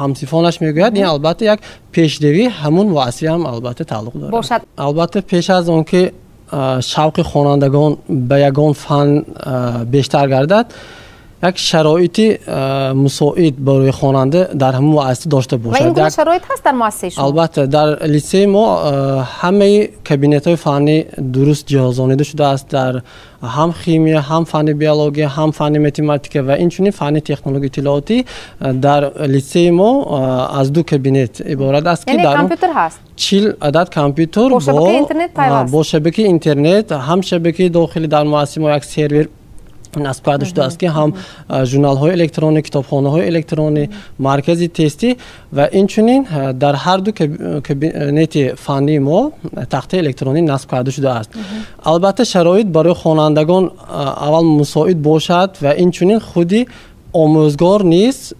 O: ҳамсифонаш мегӯяд. Ин албатта як пешравӣ ҳамун муассиса ҳам албатта тааллуқ дорад. Албатта пеш аз он ки шавқи хонандагон ба ягон фан бештар гардад, як шароити мусоид барои хонанда дар ҳамон муассиса дошта бошад.
A: Ва ин гуна шароит ҳаст дар муассисаи шумо?
O: Албатта дар литсеи мо ҳамаи кабинетҳои фаннӣ дуруст ҷиҳозонида шудааст, дар ҳам химия, ҳам фанни биология, ҳам фанни математика ва инчунин фанни технологияи иттилоотӣ. Дар литсеи мо аз 2 кабинет иборат аст ки дар
A: компютер ҳаст,
O: 40 адад компютер бо шабакаи интернет, ҳам шабакаи дохилӣ дар муассисаи мо як сервер насб карда шудааст ки ҳам журналҳои электронӣ, китобхонаҳои электронӣ, маркази тестӣ ва инчунин дар ҳар ду кабинети фаннии мо тахтаи электронӣ насб карда шудааст. Албатта шароит барои хонандагон аввал мусоид бошад ва инчунин худи омӯзгор низ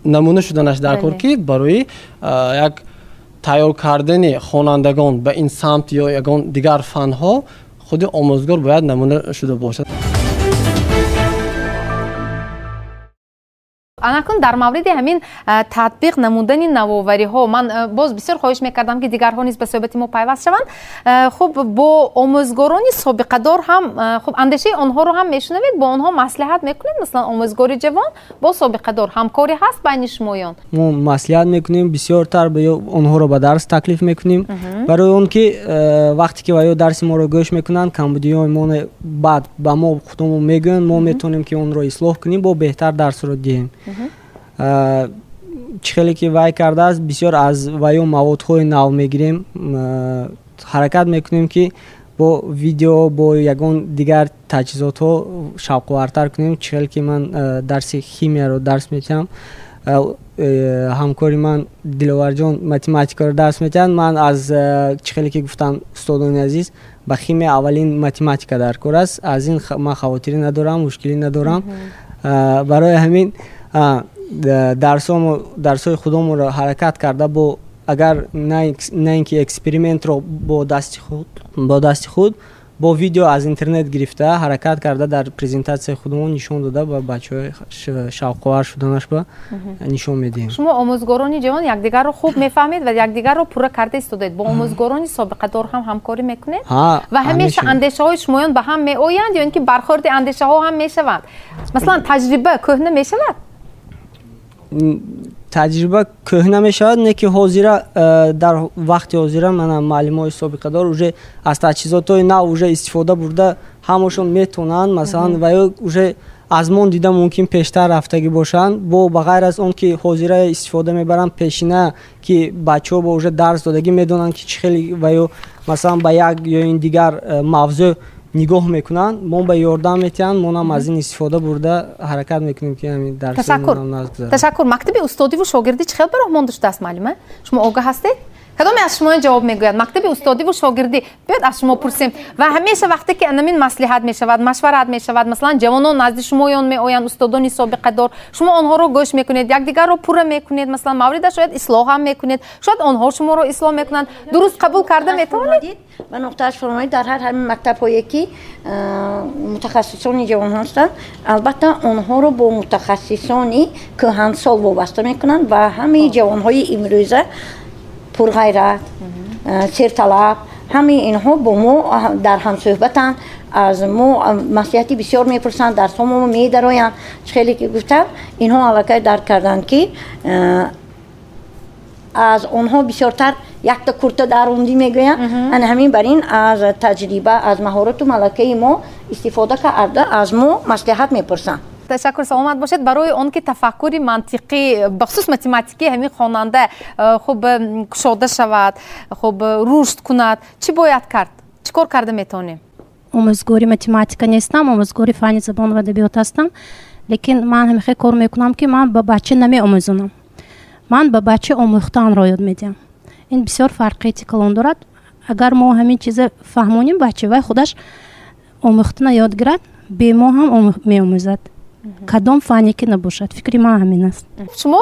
O: намуна шуданаш даркор ки барои як тайёр кардани хонандагон ба ин самт ё ягон дигар фанҳо худи омӯзгор бояд намуна шуда бошад.
A: Анакун дар мавриди ҳамин татбиқ намудани навовариҳо ман боз бисёр хоҳиш мекардам ки дигарҳо низ ба суҳбати мо пайваст шаванд. Хуб, бо омӯзгорони собиқадор ҳам хуб андешаи онҳоро ҳам мешунавед, бо онҳо маслиҳат мекунед? Масалан омӯзгори ҷавон бо собиқадор ҳамкорӣ ҳаст байни шумоён?
P: Мо маслиҳат мекунем, бисёртар онҳоро ба дарс таклиф мекунем, барои он ки вақте ки ё дарси моро гӯш мекунанд, камбудиҳои мо баъд ба мо худамон мегӯянд, мо метавонем ки онро ислоҳ кунем, бо беҳтар дарсро диҳем. Чӣ хеле ки вай кардааст, бисёр аз ваё маводҳои нав мегирем, ҳаракат мекунем ки бо видео, бо ягон дигар таҷҳизотҳо шавқовартар кунем. Чӣ хеле ки ман дарси химияро дарс медиҳам, ҳамкори ман Диловарҷон математикаро дарс медиҳад. Ман аз чӣ хеле ки гуфтам устодони азиз, ба химия аввалин математика дар кор аст. Аз ин ман хавотирӣ надорам, мушкилӣ надорам. Барои ҳамин дарсҳои худамонро ҳаракат карда бо агар на ин ки экспериментро бо дасти худ бо видео аз интернет гирифта ҳаракат карда дар презентатсияи худамон нишон дода ба бачаҳои шавқовар шуданаш ба нишон медиҳем.
A: Шумо омӯзгорони ҷавон якдигарро хуб мефаҳмед ва якдигарро пурра карда истодаед. Бо омӯзгорони собиқадор ҳам ҳамкорӣ мекунед ва ҳамеша андешаҳои шумоён ба ҳам меоянд ё ин ки бархӯрди андешаҳо ҳам мешаванд? Масалан таҷриба кӯҳна мешавад?
P: Таҷриба кӯҳна мешавад, не ки ҳозира дар вақти ҳозира мана муаллимои собиқадор уже аз таҷҳизотҳои нав уже истифода бурда ҳамашон метавонанд, масалан ва ё уже аз мон дида мумкин пештар рафтагӣ бошанд. Бо ба ғайр аз он ки ҳозира истифода мебаранд, пешина ки бачаҳо бо уже дарс додагӣ медонанд ки чӣ хеле ва ё масалан ба як ё ин дигар мавзӯъ нигоҳ мекунанд, мо ба ёрдам метиҳанд, мо ҳам аз ин истифода бурда ҳаракат мекунем ки ҳамин дарсҳоро.
A: Ташаккур. Мактаби устодиву шогирдӣ чӣ хел ба роҳ монда шудааст, муаллима? Шумо огаҳ ҳастед? Кадоме аз шумо ҷавоб мегӯяд? Мактаби устодиву шогирдӣ, биёед аз шумо пурсем. Ва ҳамеша вақте ки анамин маслиҳат мешавад, машварат мешавад, масалан, ҷавонон назди шумоён меоянд, устодони собиқадор, шумо онҳоро гӯш мекунед, якдигарро пурра мекунед, масалан, маврида шояд ислоҳ ҳам мекунед, шояд онҳо шуморо ислоҳ мекунанд. Дуруст қабул карда метавонед?
L: Ба нуқтааш фармоед, дар ҳар ҳамин мактабҳое ки мутахассисони ҷавон ҳастанд, албатта онҳоро бо мутахассисони кӯҳансол вобаста мекунанд ва ҳамаи ҷавонҳои имрӯза пурғайрат, серталаб, ҳамаи инҳо бо мо дар ҳамсӯҳбатанд, аз мо маслиҳати бисёр мепурсанд, дарсҳо мо медароянд. Чӣ хеле ки гуфтам, инҳо аллакай дарк карданд, ки аз онҳо бисёртар якта курта дарундӣ мегӯянд. Ана ҳамин бар ин аз таҷриба, аз маҳорату малакаи мо истифода карда, аз мо маслиҳат мепурсанд.
A: Ташаккур, саломат бошед. Барои он ки тафаккури мантиқӣ, бахусус математикӣ ҳамин хонанда хуб кушода шавад, хуб рушд кунад, чӣ бояд кард? Чӣ кор карда метавонем?
F: Омӯзгори математика нестам, омӯзгори фанни забон ва адабиёт ҳастам, лекин ман ҳамихел кор мекунам, ки ман ба бача намеомӯзонам, ман ба бача омӯхтанро ёд медиҳам. Ин бисёр фарқияти калон дорад. Агар мо ҳамин чиза фаҳмонем бача, вай худаш омӯхтана ёд гирад, бе мо ҳам меомӯзад, кадом фанне ки набошад. Фикри ман ҳамин аст.
A: Шумо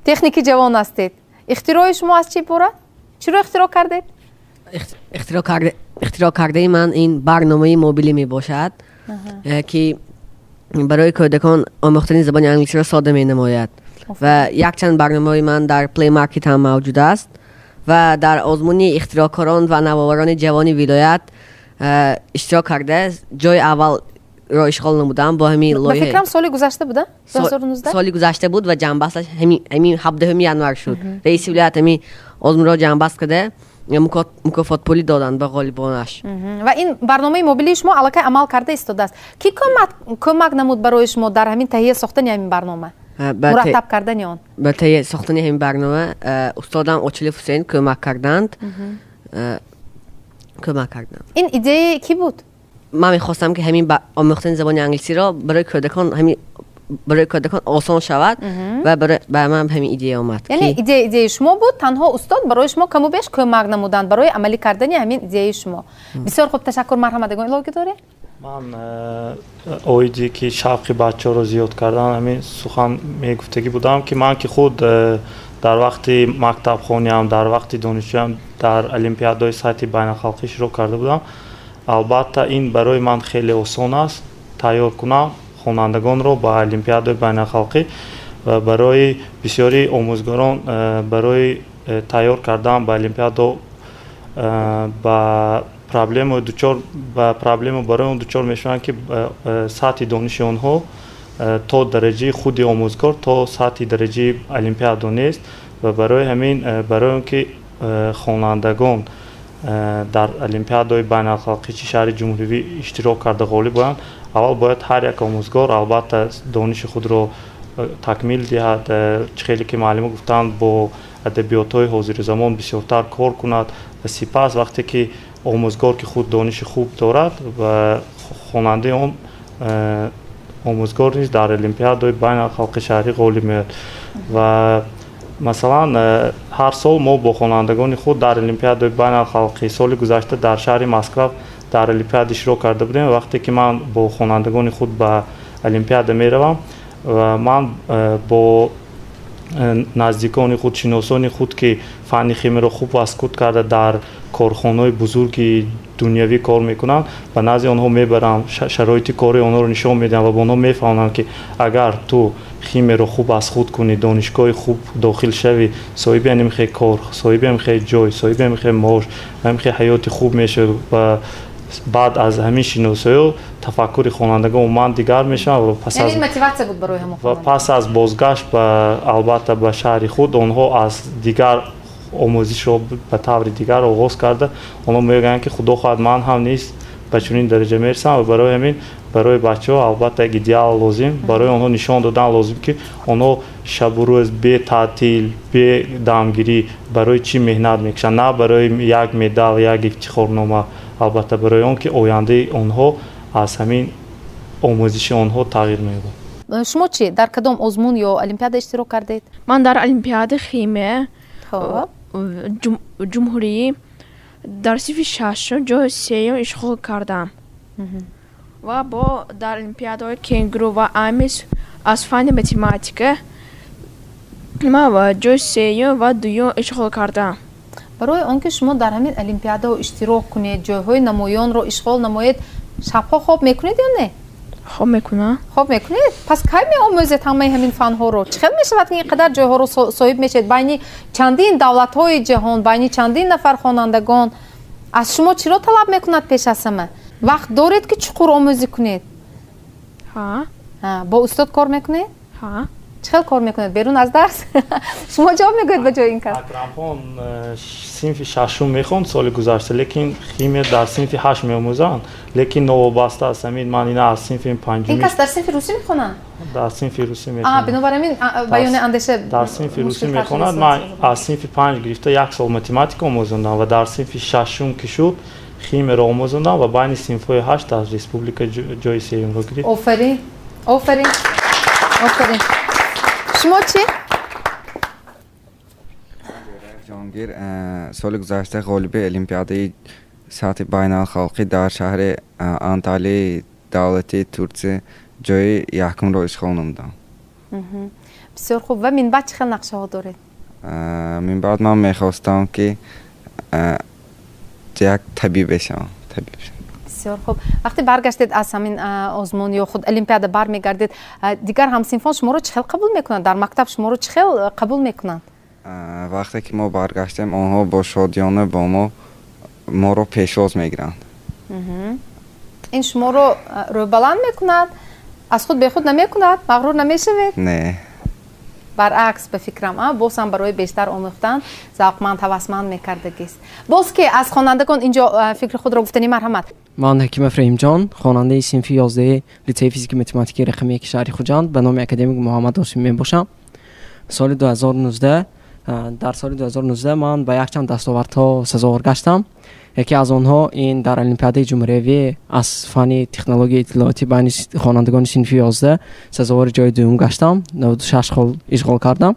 A: техники ҷавон ҳастед. Ихтирои шумо аз чӣ иборат? Чиро ихтироъ кардед?
Q: Ихтироъ кардаи ман ин барномаи мобилӣ мебошад, ки барои кӯдакон омӯхтани забони англисиро сода менамояд ва якчанд барномаҳои ман дар Play Market ҳам мавҷуд аст ва дар озмуни ихтироъкорон ва навоварони ҷавони вилоят иштирок карда, ҷои аввалро ишғол намудам бо ҳамин лоиҳа.
A: Ба фикрам, соли гузашта буда? 2019?
Q: Соли гузашта буд ва ҷамъбасташ ҳамин 17 январ шуд. Раиси вилоят ҳамин озмунро ҷамъбаст карда, мукофотпулӣ доданд ба ғолибонаш.
A: Ва ин барномаи мобилии шумо аллакай амал карда истодааст. Кӣ кӯмак намуд барои шумо дар ҳамин таҳия сохтани ҳамин барнома, мураттаб кардани он?
Q: Ба таҳия сохтани ҳамин барнома устодам Очилов Ҳусейн кӯмак карданд.
A: Ин идеяи кӣ буд?
Q: Ман мехостам, ки ҳамин омӯхтани забони англисиро барои кӯдакон, ҳамин барои кӯдакон осон шавад ва ба ман ҳамин идея омад.
A: Яъне идея идеяи шумо буд, танҳо устод барои шумо каму беш кӯмак намуданд барои амалӣ кардани ҳамин идеяи шумо. Бисёр хуб, ташаккур. Марҳамат, ягон иловагӣ доред?
G: Ман оиди ки шавқи бачаҳоро зиёд кардан ҳамин сухан мегуфтагӣ будам, ки ман ки худ дар вақти мактабхониам, дар вақти донишҷӯям дар олимпиадаҳои сатҳи байналхалқӣ иштирок карда будам. Албатта, ин барои ман хеле осон аст тайёр кунам хонандагонро ба олимпиадаҳои байналхалқӣ ва барои бисёри омӯзгорон барои тайёр кардан ба олимпиадо ба проблема дучор, ба проблема барои он дучор мешаванд, ки сатҳи дониши онҳо то дараҷаи худи омӯзгор, то сатҳи дараҷаи олимпиадо нест. Ва барои ҳамин, барои он ки хонандагон дар олимпиадаҳои байналхалқӣ чи шаҳри ҷумҳуривӣ иштирок карда ғолиб оянд, аввал бояд ҳар як омӯзгор албатта дониши худро такмил диҳад, чӣ хеле ки муаллима гуфтанд, бо адабиётҳои ҳозири бисёртар кор кунад ва сипас вақте ки омӯзгор ки худ дониши хуб дорад ва хонандаи он омӯзгор низ дар олимпиадаҳои байналхалқи шаҳрӣ ғолиб меояд. Ва масалан, ҳар сол мо бо хонандагони худ дар олимпиадаҳои байналхалқӣ, соли гузашта дар шаҳри Москва дар олимпиада иштирок карда будем. Вақте ки ман бо хонандагони худ ба олимпиада меравам ва ман бо наздикони худ, шиносони худ, ки фанни химияро хуб аз худ карда, дар корхонаҳои бузурги дунявӣ кор мекунанд, ба назди онҳо мебарам, шароити кори онҳоро нишон медиҳам ва ба онҳо мефаҳмонам, ки агар ту химияро хуб аз худ кунӣ, донишгоҳи хуб дохил шавӣ, соҳиби ҳамин кор, соҳиби ҳамин ҷой, соҳиби ҳамин маош, ҳамин ҳаёти хуб мешавӣ. Ва баъд аз ҳамин шиносоиҳо тафаккури хонандагон умуман дигар мешавад ва пас аз
A: мотиватсия буд барои ҳамон
G: ва пас аз бозгашт ба албатта ба шаҳри худ онҳо аз дигар омӯзишро ба таври дигар оғоз карда, онҳо мегӯянд, ки худо хоҳад, ман ҳам низ ба чунин дараҷа мерасам. Ва барои ҳамин барои бачаҳо албатта як идеал лозим, барои онҳо нишон додан лозим, ки онҳо шабу рӯз бе таътил, бе дамгирӣ барои чӣ меҳнат мекушанд, на барои як медал, як ифтихорнома, албатта барои он ки ояндаи онҳо аз ҳамин омӯзиши онҳо тағйир меёбад.
A: Шумо чӣ, дар кадом озмун ё олимпиада иштирок кардед?
R: Ман дар олимпиадаи химия. ҷумҳурӣ дар синфи шашум ҷои сеюм ишғол кардам ва бо дар олимпиадаҳои Кенгуру ва Амис аз фанни математика ман ҷои сеюм ва дуюм ишғол кардам.
A: Барои он ки шумо дар ҳамин олимпиадаҳо иштирок кунед, ҷойҳои намоёнро ишғол намоед, шабҳо хоб мекунед ё не?
R: Хоб мекунам.
A: Хоб мекунед? Пас кай меомӯзед ҳамаи ҳамин фанҳоро? Чӣ хел мешавад, ки ин қадар ҷойҳоро соҳиб мешавед байни чандин давлатҳои ҷаҳон, байни чандин нафар хонандагон? Аз шумо чиро талаб мекунад пеш аз ҳама? Вақт доред, ки чуқур омӯзӣ кунед?
R: Ҳа.
A: Бо устод кор мекунед?
R: Ҳа.
A: Чӣ хел кор мекунед? Берун аз дарс? Шумо ҷавоб мегӯед ба ҷои ин кас.
G: Акрамхон синфи шашум мехонд соли гузашта, лекин химия дар синфи ҳашт меомӯзанд, лекин новобаста аз ҳамин ман ина аз синфи панҷум.
A: Ин кас дар синфи русӣ мехонанд?
G: Дар синфи русӣ мехонад.
A: Бинобар ҳамин баёни андеша
G: дар синфи русӣ мехонад. Ман аз синфи панҷ гирифта як сол математика омӯзондам ва дар синфи шашум ки шуд химияро омӯзондам ва байни синфҳои ҳашт дар республика ҷои сеюмро гирифт.
A: Офарин, офарин, офарин. Шумо чӣ?
S: Ҷонгир соли гузашта ғолиби олимпиадаи сатҳи байналхалқӣ дар шаҳри Анталияи давлати Турсия ҷои якумро ишғол намудам.
A: Бисёр хуб. Ва минбаъд чӣ хел нақшаҳо доред?
S: Минбаъд ман мехостам, ки як табиб бешавам.
A: Бисёр хуб. Вақте баргаштед аз ҳамин озмун ё худ олимпиада бармегардед, дигар ҳамсинфон шуморо чӣ хел қабул мекунанд? Дар мактаб шуморо чӣ хел қабул мекунанд?
S: Вақте ки мо баргаштем, онҳо бо шодиёна бо мо моро пешвоз мегиранд.
A: Ин шуморо рӯйбаланд мекунад? Аз худ бехуд намекунад? Мағрур намешавед?
S: Не.
A: Баръакс, ба фикрам, боз ҳам барои бештар омӯхтан завқманд, ҳавасманд мекардагист. Боз ки аз хонандагон инҷо фикри худро гуфтани, марҳамат.
O: Ман Ҳакимов Раҳимҷон, хонандаи синфи 11 литсеи физики математикии рақами 1 шаҳри Хуҷанд ба номи академик Муҳаммад Осим мебошам. Соли 2019 дар соли 2019 ман ба якчанд дастовардҳо сазовор гаштам. Яке аз онҳо ин дар олимпиадаи ҷумҳуриявӣ аз фанни технологияи иттилоотӣ байни хонандагони синфи 11 сазовори ҷои дуюм гаштам, 96 хол ишғол кардам.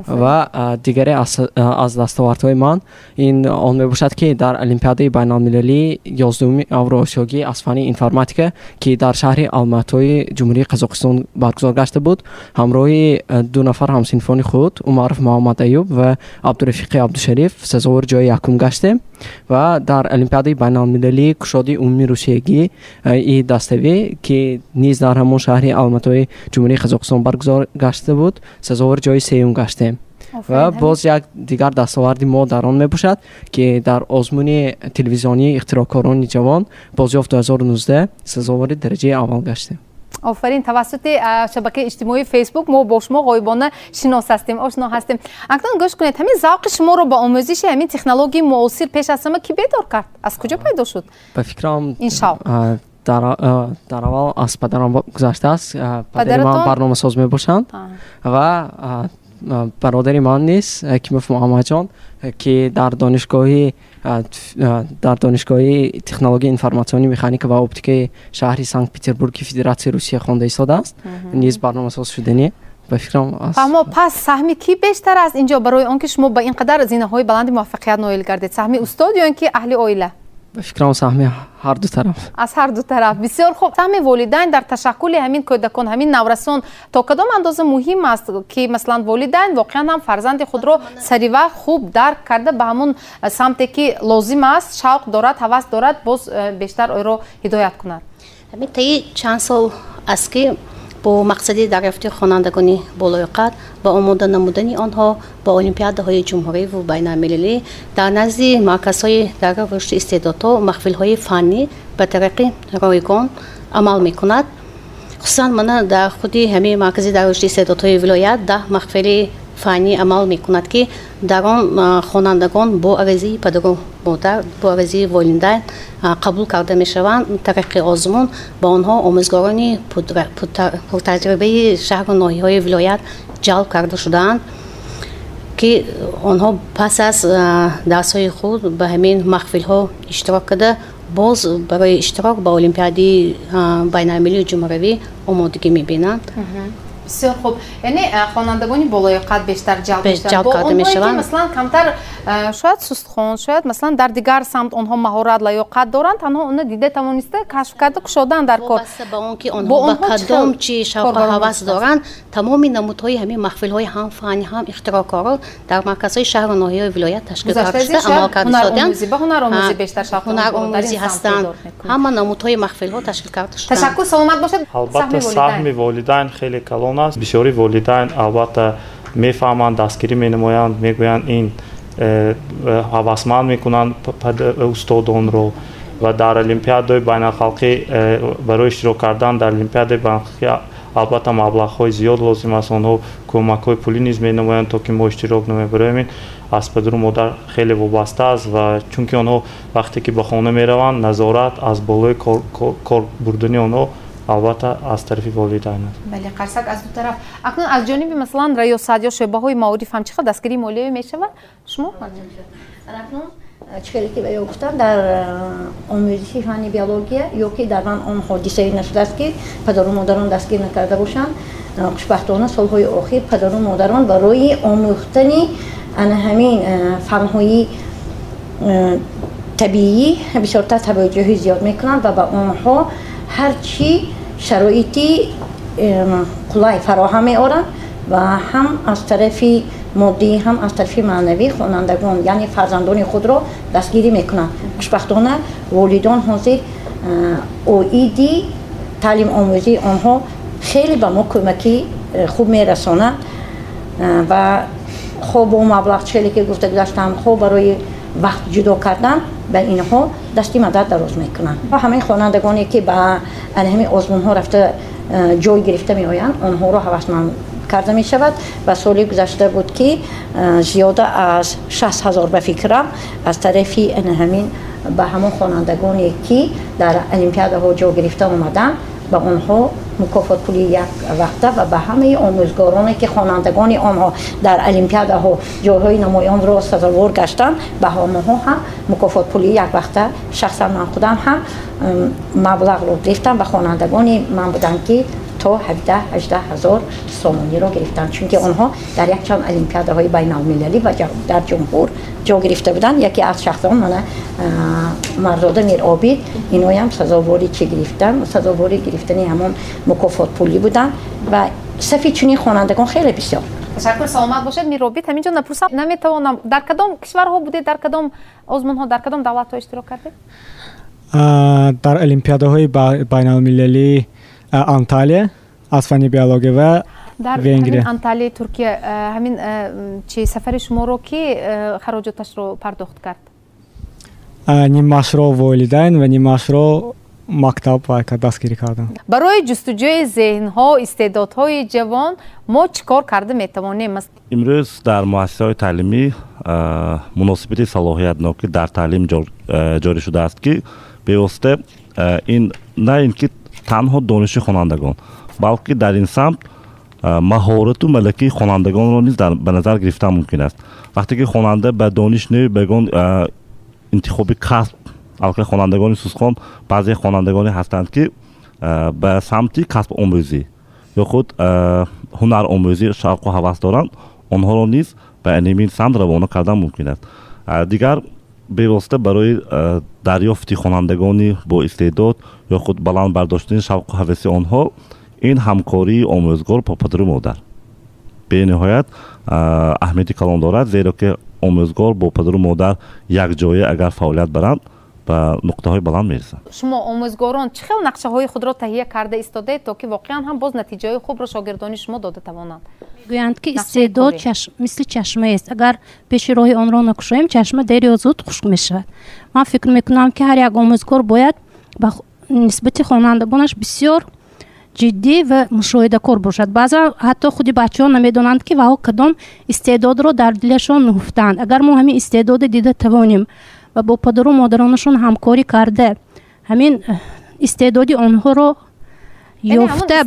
O: Ва дигаре аз дастовардҳои ман ин он мебошад, ки дар олимпиадаи байналмилалии 11-уми Авроосиёгӣ аз фанни информатика, ки дар шаҳри Алматои Ҷумҳурии Қазоқистон баргузор гашта буд, ҳамроҳи ду нафар ҳамсинфони худ Умаров Муҳаммад Аюб ва Абдурафиқи Абдушариф сазовори ҷои якум гаштем. Ва дар олимпиадаи байналмилалии кушоди умумии русиягӣ и даставӣ, ки низ дар ҳамон шаҳри Алматои Ҷумҳурии Қазоқистон баргузор гашта буд, сазовори ҷои сеюм гаштем. Ва боз як дигар дастоварди мо дар он мебошад, ки дар озмуни телевизионии ихтироъкорони ҷавон бозёфт 2019 сазовори дараҷаи аввал гаштем.
A: Офарин. Тавассути шабакаи иҷтимоии Фейсбук мо бо шумо ғоибона шинос ҳастем, ошно ҳастем. Акнун гӯш кунед, ҳамин завқи шуморо ба омӯзиши ҳамин технологияи муосир пеш аз ҳама кӣ бедор кард? Аз куҷо пайдо шуд?
O: Ба фикрам,
A: ин шавқ
O: дар аввал аз падарам гузаштааст. Падари ман барномасоз мебошанд ва бародари ман низ Ҳакимов Муҳаммадҷон, ки дар донишгоҳи технологияи информатсиони механика ва оптикаи шаҳри Санкт Петербурги Федератсияи Русия хонда истодааст, низ барномасоз шудани. Ба фикрам,
A: фаҳмо. Пас саҳми кӣ бештар аст инҷо барои он ки шумо ба ин қадар зинаҳои баланди муваффақият ноил гардед? Саҳми устод ё ин ки аҳли оила?
O: Ба фикрам, саҳми ҳар ду тараф.
A: Аз ҳар ду тараф. Бисёр хуб. Саҳми волидайн дар ташаккули ҳамин кӯдакон, ҳамин наврасон то кадом андоза муҳим аст, ки масалан волидайн воқеан ҳам фарзанди худро саривақт хуб дарк карда, ба ҳамон самте ки лозим аст, шавқ дорад, ҳавас дорад, боз бештар ӯро ҳидоят кунад?
H: Ҳамин таи чанд сол аст, ки бо мақсади дарёфти хонандагони болоёқат ва омода намудани онҳо ба олимпиадаҳои ҷумҳурӣ ва байналмилалӣ дар назди марказҳои дар рушди истеъдодҳо маҳфилҳои фаннӣ ба тариқи ройгон амал мекунад. Хусусан мана дар худи ҳамин маркази дар рушди истеъдодҳои вилоят 10 маҳфили фаннӣ амал мекунад, ки дар он хонандагон бо аризаи падару модар, бо аризаи волидайн қабул карда мешаванд. Тариқи озмун ба онҳо омӯзгорони пуртаҷрибаи шаҳру ноҳияҳои вилоят ҷалб карда шудаанд, ки онҳо пас аз дарсҳои худ ба ҳамин маҳфилҳо иштирок карда, боз барои иштирок ба олимпиадаи байналмилалии ҷумҳуравӣ омодагӣ мебинанд.
A: Бисёр хуб, яъне хонандагони болояқат бештар ҷалб мешаванд. Бо онҳое ки масалан камтар шояд сустхон, шояд масалан дар дигар самт онҳо маҳорат, лаёқат доранд, танҳо онро дида тавониста кашф карда кушодан дар кор.
H: Вобаста ба он ки онҳо ба кадом чи шавқу ҳавас доранд, тамоми намудҳои ҳамин маҳфилҳои ҳам фанни, ҳам ихтироъкорро дар марказҳои шаҳру ноҳияҳои вилоят ташкил карда шуда, амал карда шудаанд.
A: Ба ҳунаромӯзӣ бештар шавқу
H: ҳунаромӯзӣ ҳастанд. Ҳама намудҳои маҳфилҳо ташкил карда шудаанд.
A: Ташаккур, саломат бошед.
G: Албатта саҳми волидайн хеле калон аст. Бисёри волидайн албатта мефаҳманд, дастгирӣ менамоянд, мегӯянд ин ҳавасманд мекунанд устодонро ва дар олимпиадаҳои байналхалқӣ барои иштирок кардан дар олимпиадаи байналхалқӣ албатта маблағҳои зиёд лозим аст. Онҳо кӯмакҳои пулӣ низ менамоянд, то ки мо иштирок намоем. Барои ҳамин аз падару модар хеле вобаста аст ва чунки онҳо вақте ки ба хона мераванд, назорат аз болои кор бурдани онҳо албатта аз тарафи волидайн аст.
A: Бале, қарсак аз ду тараф. Акнун аз ҷониби масалан раёсат ё шӯъбаҳои маориф ҳам чӣ қадр дастгирии молиявӣ мешавад? Шумо?
L: Акнун чӣ хеле ки ё гуфтам, дар омӯзиши фанни биология ё ки дар ман он ҳодисае нашудааст, ки падару модарон дастгир накарда бошанд. Хушбахтона солҳои охир падару модарон барои омӯхтани ана ҳамин фанҳои табиӣ бисёртар таваҷҷӯҳи зиёд мекунанд ва ба онҳо ҳар чӣ шароити қулай фароҳам меоранд ва ҳам аз тарафи моддӣ, ҳам аз тарафи маънавӣ хонандагон, яъне фарзандони худро дастгирӣ мекунанд. Хушбахтона волидон ҳозир оиди таълимомӯзии онҳо хеле ба мо кӯмаки хуб мерасонанд ва хо бо маблағ, хеле ки гуфта гузаштам, хо барои вақт ҷудо кардан ба инҳо дасти мадад дароз мекунанд. Ва ҳамаи хонандагоне ки ба ҳамин озмунҳо рафта ҷой гирифта меоянд, онҳоро ҳавасманд карда мешавад. Ва соли гузашта буд, ки зиёда аз 60 ҳазор ба фикрам аз тарафи ҳамин ба ҳамон хонандагоне ки дар олимпиадаҳо ҷо гирифта омаданд, ба онҳо мукофотпули як вақта ва ба ҳамаи омӯзгороне ки хонандагони онҳо дар олимпиадаҳо ҷойҳои намоёнро сазовор гаштанд, ба онҳо ҳам мукофотпули як вақта шахсан ман худам ҳам маблағро гирифтам ва хонандагони ман буданд, ки то 17-18 ҳазор сомониро гирифтанд, чунки онҳо дар якчанд олимпиадаҳои байналмилалӣ ва дар ҷумҳур ҷо гирифта буданд. Яке аз шахсон мана Мардода Миробид, иноям сазовори чӣ гирифтанд, сазовори гирифтани ҳамон мукофотпулӣ буданд ва сафи чунин хонандагон хеле бисёр.
A: Ташаккур, саломат бошед. Миробид, ҳамин ҷо напурсам наметавонам, дар кадом кишварҳо будед, дар кадом озмунҳо, дар кадом давлатҳо иштирок кардед?
J: Дар олимпиадаҳои байналмилалии Анталия аз фанни биология ва Венгрия.
A: Дар Анталияи Туркия ҳамин чи сафари шуморо ки хароҷоташро пардохт кард?
J: Нимашро волидайн ва нимашро мактаб дастгирӣ карданд.
A: Барои ҷустуҷӯи зеҳнҳо, истеъдодҳои ҷавон мо чӣ кор карда метавонем?
N: Имрӯз дар муассисаҳои таълимӣ муносибати салоҳиятнокӣ дар таълим ҷорӣ шудааст, ки бевосита ин на ин ки танҳо дониши хонандагон, балки дар ин самт маҳорату малакаи хонандагонро низ ба назар гирифтан мумкин аст. Вақте ки хонанда ба дониш не, ба ягон интихоби касб, аллакай хонандагони сусхон, баъзе хонандагоне ҳастанд, ки ба самти касбомӯзӣ ё худ ҳунаромӯзӣ шавқу ҳавас доранд, онҳоро низ ба ин самт равона кардан мумкин аст. Дигар бевосита барои дарёфти хонандагони бо истеъдод ё худ баланд бардоштани шавқу ҳаваси онҳо ин ҳамкории омӯзгор бо падару модар бениҳоят аҳамияти калон дорад, зеро ки омӯзгор бо падару модар якҷоя агар фаъолият баранд, ба нуқтаҳои баланд мерасанд.
A: Шумо омӯзгорон чӣ хел нақшаҳои худро таҳия карда истодаед, то ки воқеан ҳам боз натиҷаҳои хубро шогирдони шумо дода тавонанд?
F: Мегӯянд, ки истеъдод мисли чашмаест. Агар пеши роҳи онро накушоем, чашма дер ё зуд хушк мешавад. Ман фикр мекунам, ки ҳар як омӯзгор бояд ба нисбати хонандагонаш бисёр ҷиддӣ ва мушоҳидакор бошад. Баъзан ҳатто худи бачаҳо намедонанд, ки ваҳо кадом истеъдодро дар дилашон нуҳуфтаанд. Агар мо ҳамин истеъдоде дида тавонем ва бо падару модаронашон ҳамкорӣ карда, ҳамин истеъдоди онҳоро Ёфта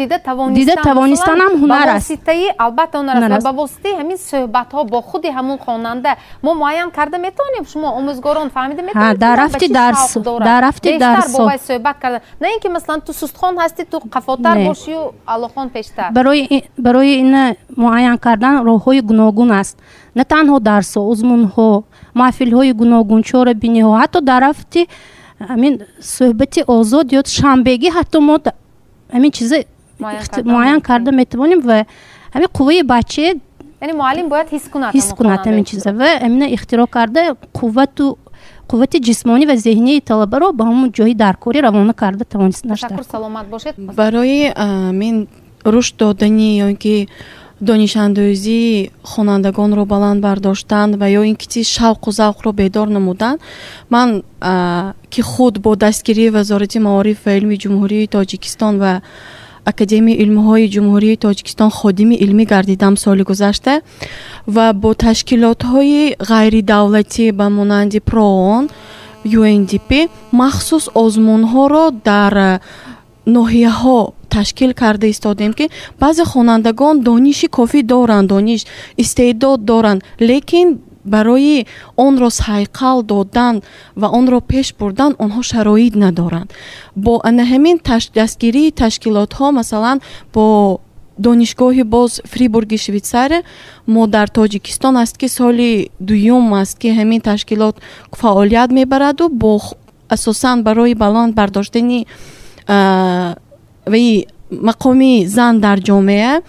F: дида тавонистан ҳам ҳунар аст.
A: Албатта ҳунар аст. Ба воситаи ҳамин суҳбатҳо бо худи ҳамун хонанда мо муайян карда метавонем, шумо омӯзгорон фаҳмида метавонем,
F: дар рафти дарс, дар рафти дарс
A: бо вай суҳбат карда, на ин ки масалан ту сустхон ҳастӣ, ту қафотар бошию аллохон пештар.
F: Барои ин муайян кардан роҳҳои гуногун аст. На танҳо дарсҳо, озмунҳо, маҳфилҳои гуногун, чорабиниҳо, ҳатто дар рафти ҳамин суҳбати озод ё шанбегӣ ҳатто мо ҳамин чиза муайян карда метавонем ва ҳамин қувваи бача,
A: яъне муаллим бояд ҳис кунад,
F: ҳис кунад ҳамин чиза ва ҳамина ихтироъ карда қуввати ҷисмонӣ ва зеҳнии талабаро ба ҳамон ҷои даркорӣ равона карда тавонистанаш.
A: Ташаккур, саломат бошед.
T: Барои ҳамин рушд додани ё ин ки донишандӯзии хонандагонро баланд бардоштан ва ё ин ки шавқу завқро бедор намудан, ман ки худ бо дастгирии Вазорати маориф ва илми Ҷумҳурии Тоҷикистон ва Академияи илмҳои Ҷумҳурии Тоҷикистон ходими илмӣ гардидам соли гузашта ва бо ташкилотҳои ғайридавлатӣ ба монанди ПРООН, UNDP махсус озмунҳоро дар ноҳияҳо ташкил карда истодем, ки баъзе хонандагон дониши кофӣ доранд, дониш, истеъдод доранд, лекин барои онро сайқал додан ва онро пеш бурдан онҳо шароит надоранд. Бо ана ҳамин дастгирии ташкилотҳо, масалан бо донишгоҳи боз Фрибурги Швейтсария, мо дар Тоҷикистон аст ки соли дуюм аст ки ҳамин ташкилот фаъолият мебараду бо асосан барои баланд бардоштани ваи мақоми зан дар ҷомеа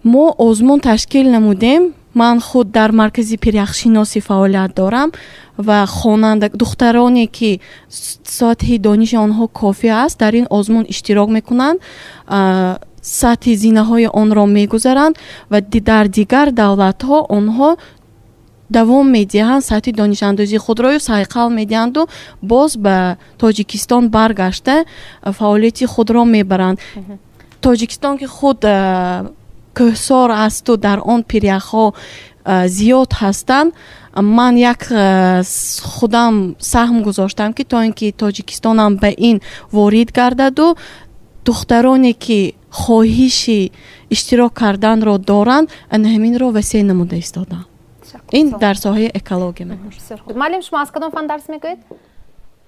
T: мо озмун ташкил намудем. Ман худ дар маркази пиряхшиносӣ фаъолият дорам ва хонанда духтароне ки сатҳи дониши онҳо кофӣ аст дар ин озмун иштирок мекунанд, сатҳи зинаҳои онро мегузаранд ва дар дигар давлатҳо онҳо давом медиҳанд сатҳи донишандӯзии худро сайқал медиҳанду боз ба Тоҷикистон баргашта фаъолияти худро мебаранд. Тоҷикистон ки худ кӯҳсор асту дар он пиряхҳо зиёд ҳастанд, ман як худам саҳм гузоштам ки то ин ки Тоҷикистонам ба ин ворид гардаду духтароне ки хоҳиши иштирок карданро доранд, ана ҳаминро васеъ намуда истодам. Ин дар соҳаи экология мебошад.
A: Муаллим, шумо аз кадом фан дарс мегӯед?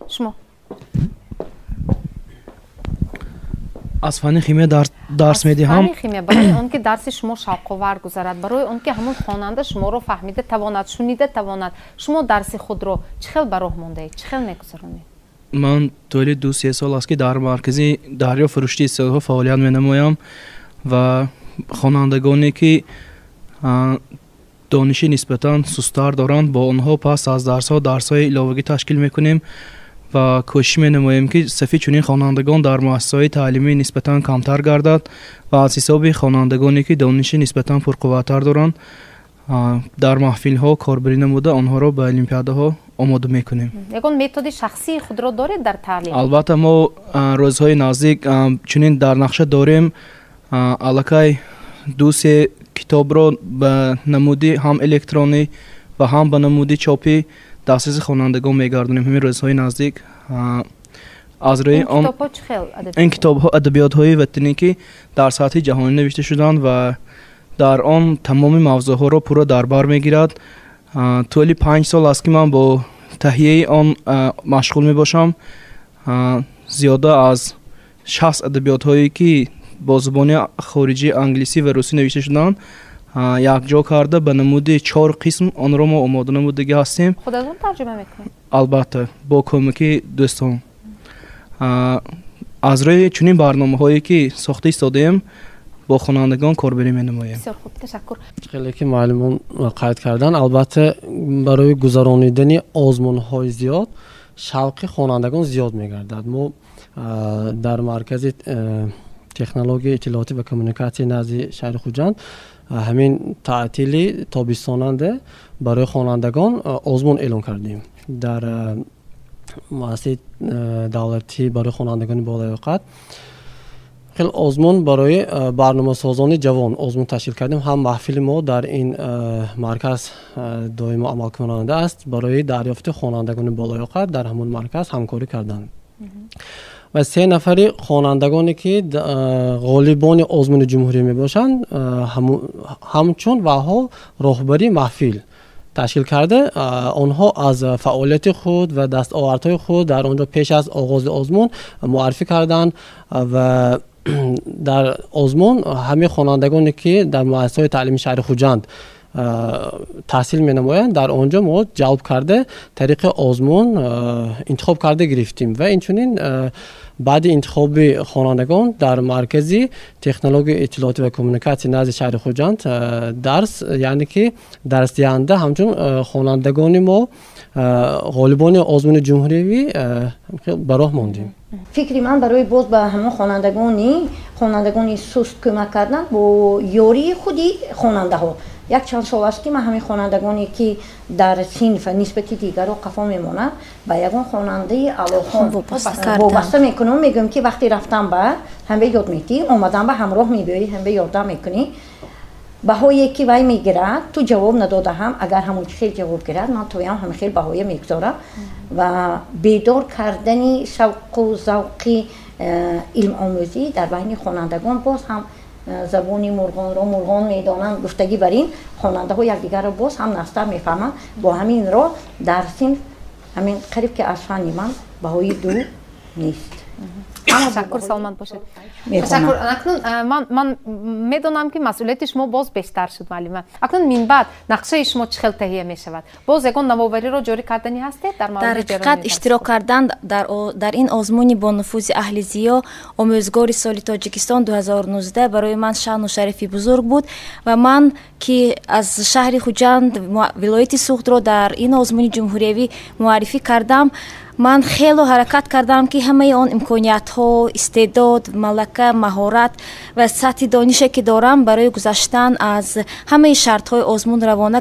A: Шумо
U: аз фанни химия дарс медиҳам.
A: Фанни химия, барои он ки дарси шумо шавқовар гузарад, барои он ки ҳамон хонанда шуморо фаҳмида тавонад, шунида тавонад, шумо дарси худро чӣ хел ба роҳ мондаед, чӣ хел мегузаронед?
U: Ман тӯли 2-3 сол аст ки дар маркази дарёфт рушди истеъдодҳо фаъолият менамоям ва хонандагоне ки дониши нисбатан сусттар доранд, бо онҳо пас аз дарсҳо дарсҳои иловагӣ ташкил мекунем ва кӯшиш менамоем ки сафи чунин хонандагон дар муассисаҳои таълимӣ нисбатан камтар гардад ва аз ҳисоби хонандагоне ки дониши нисбатан пурқувваттар доранд дар маҳфилҳо корбарӣ намуда онҳоро ба олимпиадаҳо омода мекунем.
A: Ягон методи шахсии худро доред дар таълим?
U: Албатта, мо рӯзҳои наздик чунин дар нақша дорем аллакай 2-3 китобро ба намуди ҳам электронӣ ва ҳам ба намуди чопӣ дастраси хонандагон мегардонем. Ҳамин рӯзҳои наздик аз рӯи он ин китобҳо адабиётҳои ватанӣ ки дар сатҳи ҷаҳонӣ навишта шуданд ва дар он тамоми мавзӯъҳоро пурра дар бар мегирад. Тӯли 5 сол аст ки ман бо таҳияи он машғул мебошам. Зиёда аз 60 адабиётҳое ки бо забони хориҷӣ, англисӣ ва русӣ навишта шуданд, якҷо карда ба намуди 4 қисм онро мо омода намудагӣ ҳастем.
A: Худатон тарҷума мекунед?
U: Албатта, бо кӯмаки дӯстон. Аз рӯи чунин барномаҳое ки сохта истодаем, бо хонандагон корбарӣ менамоем.
A: Бисёр хуб, ташаккур.
O: Хеле ки муаллимон қайд карданд, албатта барои гузаронидани озмунҳои зиёд шавқи хонандагон зиёд мегардад. Мо дар маркази технологияи иттилоотӣ ва коммуникатсияи назди шаҳри Хуҷанд ҳамин таътили тобистонанда барои хонандагон озмун эълон кардем. Дар муассисаи давлатӣ барои хонандагони болаёқат хел озмун барои барномасозони ҷавон озмун ташкил кардем. Ҳам маҳфили мо дар ин марказ доимо амалкунанда аст барои дарёфти хонандагони болаёқат дар ҳамон марказ ҳамкорӣ кардан. Ва 3 нафари хонандагоне ки ғолибони озмуни ҷумҳурӣ мебошанд, ҳамчун ваҳо роҳбари маҳфил ташкил карда, онҳо аз фаъолияти худ ва дастовардҳои худ дар он ҷо пеш аз оғози озмун муаррифӣ карданд ва дар озмун ҳамаи хонандагоне ки дар муассисаҳои таълими шаҳри Хуҷанд таҳсил менамоянд, дар он ҷо мо ҷалб карда тариқи озмун интихоб карда гирифтем ва инчунин баъди интихоби хонандагон дар маркази технологияи иттилоотӣ ва коммуникатсия назди шаҳри Хуҷанд дарс, яъне ки дарсдиҳанда ҳамчун хонандагони мо ғолибони озмуни ҷумҳуриявӣ ба роҳ мондем.
L: Фикри ман барои боз ба ҳамон хонандагони суст кӯмак кардан бо ёрии худи хонандаҳо. Як чанд сол аст ки ман ҳамин хонандагоне ки дар синф нисбати дигарро қафо мемонанд, ба ягон хонандаи алохон вобаста мекунам, мегӯям ки вақте рафтам ба ҳамбе ёд метӣ, омадан ба ҳамроҳ мебиёӣ, ҳамбе ёрдам мекунӣ. Баҳое ки вай мегирад, ту ҷавоб надода ҳам, агар ҳамон хел ҷавоб гирад, ман тоям ҳамин хел баҳое мегузорам ва бедор кардани шавқу завқи илмомӯзӣ дар байни хонандагон боз ҳам забони мурғонро мурғон медонанд гуфтагӣ бар ин хонандаҳо якдигарро боз ҳам нафтар мефаҳманд. Бо ҳамин роҳ дар синф ҳамин қариб ки аз фанни ман баҳои 2 нест.
A: Ташаккур, саломат бошед. Ташаккур. Акнун ман медонам ки масъулияти шумо боз бештар шуд, муаллима. Акнун минбаъд нақшаи шумо чӣ хел таҳия мешавад? Боз ягон навовариро ҷорӣ кардани ҳастед дар мавриди
I: дар ҳақиқат иштирок кардан дар ин озмуни бонуфузи аҳли зиё омӯзгори соли Тоҷикистон 2019 барои ман шаъну шарафи бузург буд ва ман ки аз шаҳри Хуҷанд вилояти Суғдро дар ин озмуни ҷумҳуриявӣ муаррифӣ кардам, ман хело ҳаракат кардам ки ҳамаи он имкониятҳо, истеъдод, малака, маҳорат ва сатҳи донише ки дорам барои гузаштан аз ҳамаи шартҳои озмун равона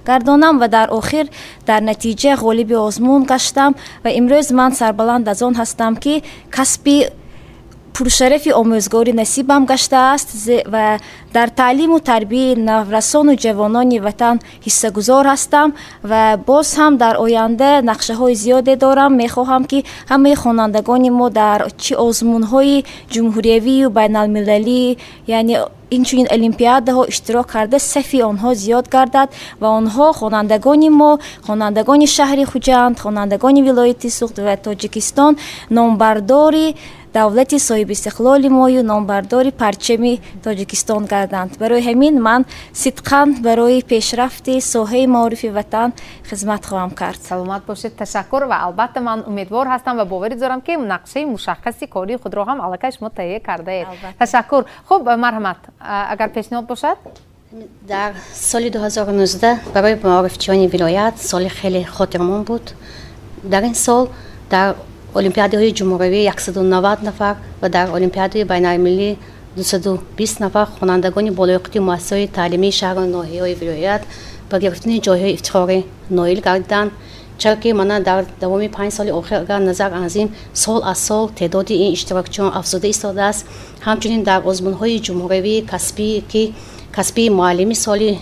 I: гардонам ва дар охир дар натиҷа ғолиби озмун гаштам ва имрӯз ман сарбаланд аз он ҳастам ки касби пуршарафи омӯзгорӣ насибам гаштааст ва дар таълиму тарбияи наврасону ҷавонони ватан ҳиссагузор ҳастам ва боз ҳам дар оянда нақшаҳои зиёде дорам. Мехоҳам ки ҳамаи хонандагони мо дар чӣ озмунҳои ҷумҳуриявию байналмилалӣ, яъне инчунин олимпиадаҳо иштирок карда сафи онҳо зиёд гардад ва онҳо хонандагони мо, хонандагони шаҳри Хуҷанд, хонандагони вилояти Суғд ва Тоҷикистон номбардори давлати соҳибистиқлоли мою номбардори парчами Тоҷикистон гарданд. Барои ҳамин ман сидқан барои пешрафти соҳаи маорифи ватан хизмат хоҳам кард.
A: Саломат бошед, ташаккур ва албатта ман умедвор ҳастам ва боварӣ дорам ки нақшаи мушаххаси кории худро ҳам аллакай шумо таҳия кардаед. Ташаккур. Хуб, марҳамат, агар пешниҳод бошад.
H: Дар соли 2019 барои маорифчиёни вилоят соли хеле хотирмон буд. Дар ин сол дар олимпиадаҳои ҷумҳуриявӣ 190 нафар ва дар олимпиадаи байналмилалӣ 220 нафар хонандагони болоиқти муассисаҳои таълимии шаҳру ноҳияҳои вилоят ба гирифтани ҷойҳои ифтихорӣ ноил гардиданд. Чаро ки мана дар давоми 5 соли охир агар назар анзим, сол аз сол теъдоди ин иштирокчиён афзуда истодааст. Ҳамчунин дар озмунҳои ҷумҳуриявии касбӣ ки касбии муаллими соли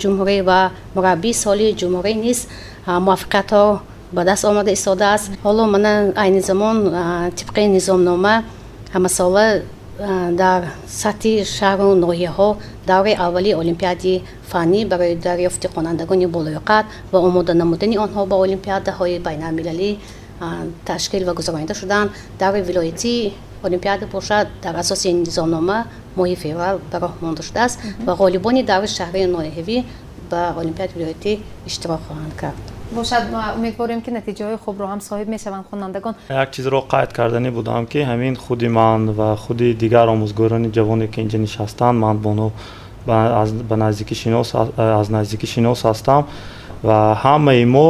H: ҷумҳурӣ ва мураббии соли ҷумҳурӣ низ муваффақиятҳо ба даст омада истодааст. Ҳоло мана айни замон тибқи низомнома ҳамасола дар сатҳи шаҳру ноҳияҳо давраи аввали олимпиади фаннӣ барои дарёфти хонандагони болоёқат ва омода намудани онҳо ба олимпиадаҳои байналмилалӣ ташкил ва гузаронида шуданд. Давраи вилоятии олимпиада бошад дар асоси низомнома моҳи феврал ба роҳ монда шудааст ва ғолибони давраи шаҳрию ноҳиявӣ ба олимпиади вилоятӣ иштирок хоҳанд кард.
A: Бошад, умедворем ки натиҷаҳои хубро ҳам соҳиб мешаванд хонандагон.
G: Як чизро қайд карданӣ будам ки ҳамин худи ман ва худи дигар омӯзгорони ҷавоне ки инҷа нишастанд, ман бо онҳо аз наздикӣ шинос ҳастам ва ҳамаи мо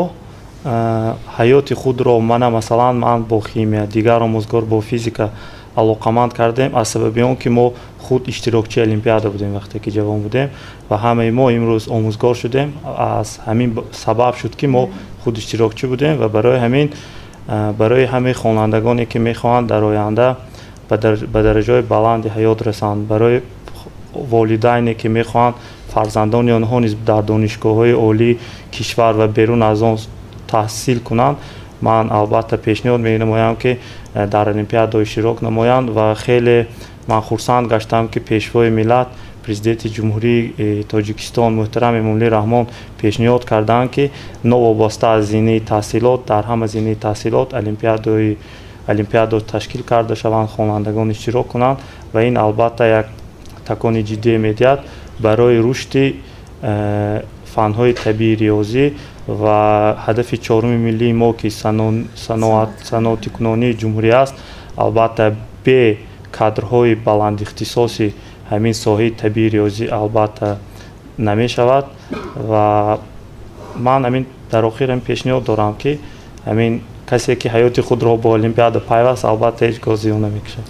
G: ҳаёти худро мана масалан ман бо химия, дигар омӯзгор бо физика алоқаманд кардем аз сабаби он ки мо худ иштирокчии олимпиада будем вақте ки ҷавон будем ва ҳамаи мо имрӯз омӯзгор шудем. Аз ҳамин сабаб шуд ки мо худ иштирокчӣ будем ва барои ҳамин барои ҳамаи хонандагоне ки мехоҳанд дар оянда ба дараҷаҳои баланди ҳаёт расанд, барои волидайне ки мехоҳанд фарзандони онҳо низ дар донишгоҳҳои олии кишвар ва берун аз он таҳсил кунанд, ман албатта пешниҳод менамоям ки дар олимпиадаҳо иштирок намоянд ва хеле ман хурсанд гаштам, ки Пешвои миллат, Президенти Ҷумҳурии Тоҷикистон муҳтарам Эмомалӣ Раҳмон пешниҳод карданд, ки новобаста аз зинаи таҳсилот дар ҳама зинаи таҳсилот олимпиадаҳо ташкил карда шаванд, хонандагон иштирок кунанд ва ин албатта як такони ҷиддие медиҳад барои рушди фанҳои табиии риёзӣ ва ҳадафи чоруми миллии мо, ки саноатикунонии ҷумҳурӣ аст, албатта бе кадрҳои баландихтисоси ҳамин соҳаи табиии риёзӣ албатта намешавад. Ва ман ҳамин дар охир ҳам пешниҳод дорам, ки ҳамин касе ки ҳаёти худро бо олимпиада пайваст, албатта ҳеҷ гоҳ зиён намекашад.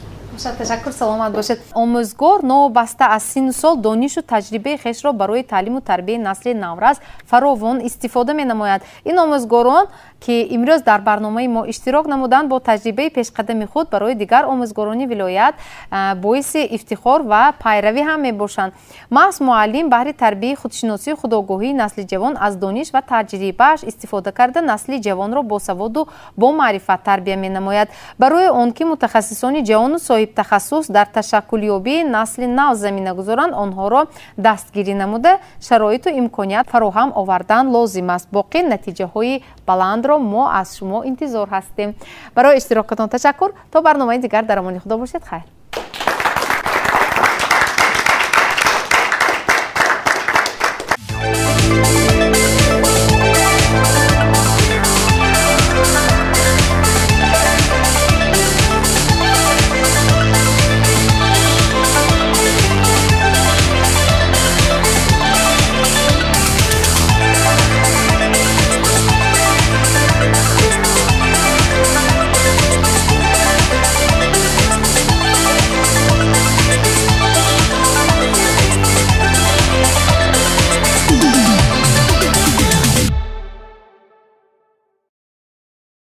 A: Ташаккур, саломат бошед. Омӯзгор новобаста аз синну сол донишу таҷрибаи хешро барои таълиму тарбияи насли наврас фаровон истифода менамояд. Ин омӯзгорон, ки имрӯз дар барномаи мо иштирок намуданд, бо таҷрибаи пешқадами худ барои дигар омӯзгорони вилоят боиси ифтихор ва пайравӣ ҳам мебошанд. Маҳз муаллим баҳри тарбияи худшиносию худогоҳии насли ҷавон аз дониш ва таҷрибааш истифода карда насли ҷавонро босаводу бомаърифат тарбия менамояд. Барои он ки мутахассисони ҷавону соҳиб тахассус дар ташаккулёбии насли нав замина гузоранд, онҳоро дастгирӣ намуда шароиту имконият фароҳам овардан лозим аст. Боқӣ натиҷаҳои баландро мо аз шумо интизор ҳастем. Барои иштирокатон ташаккур. То барномаи дигар дар амони Худо бошед. Хайр.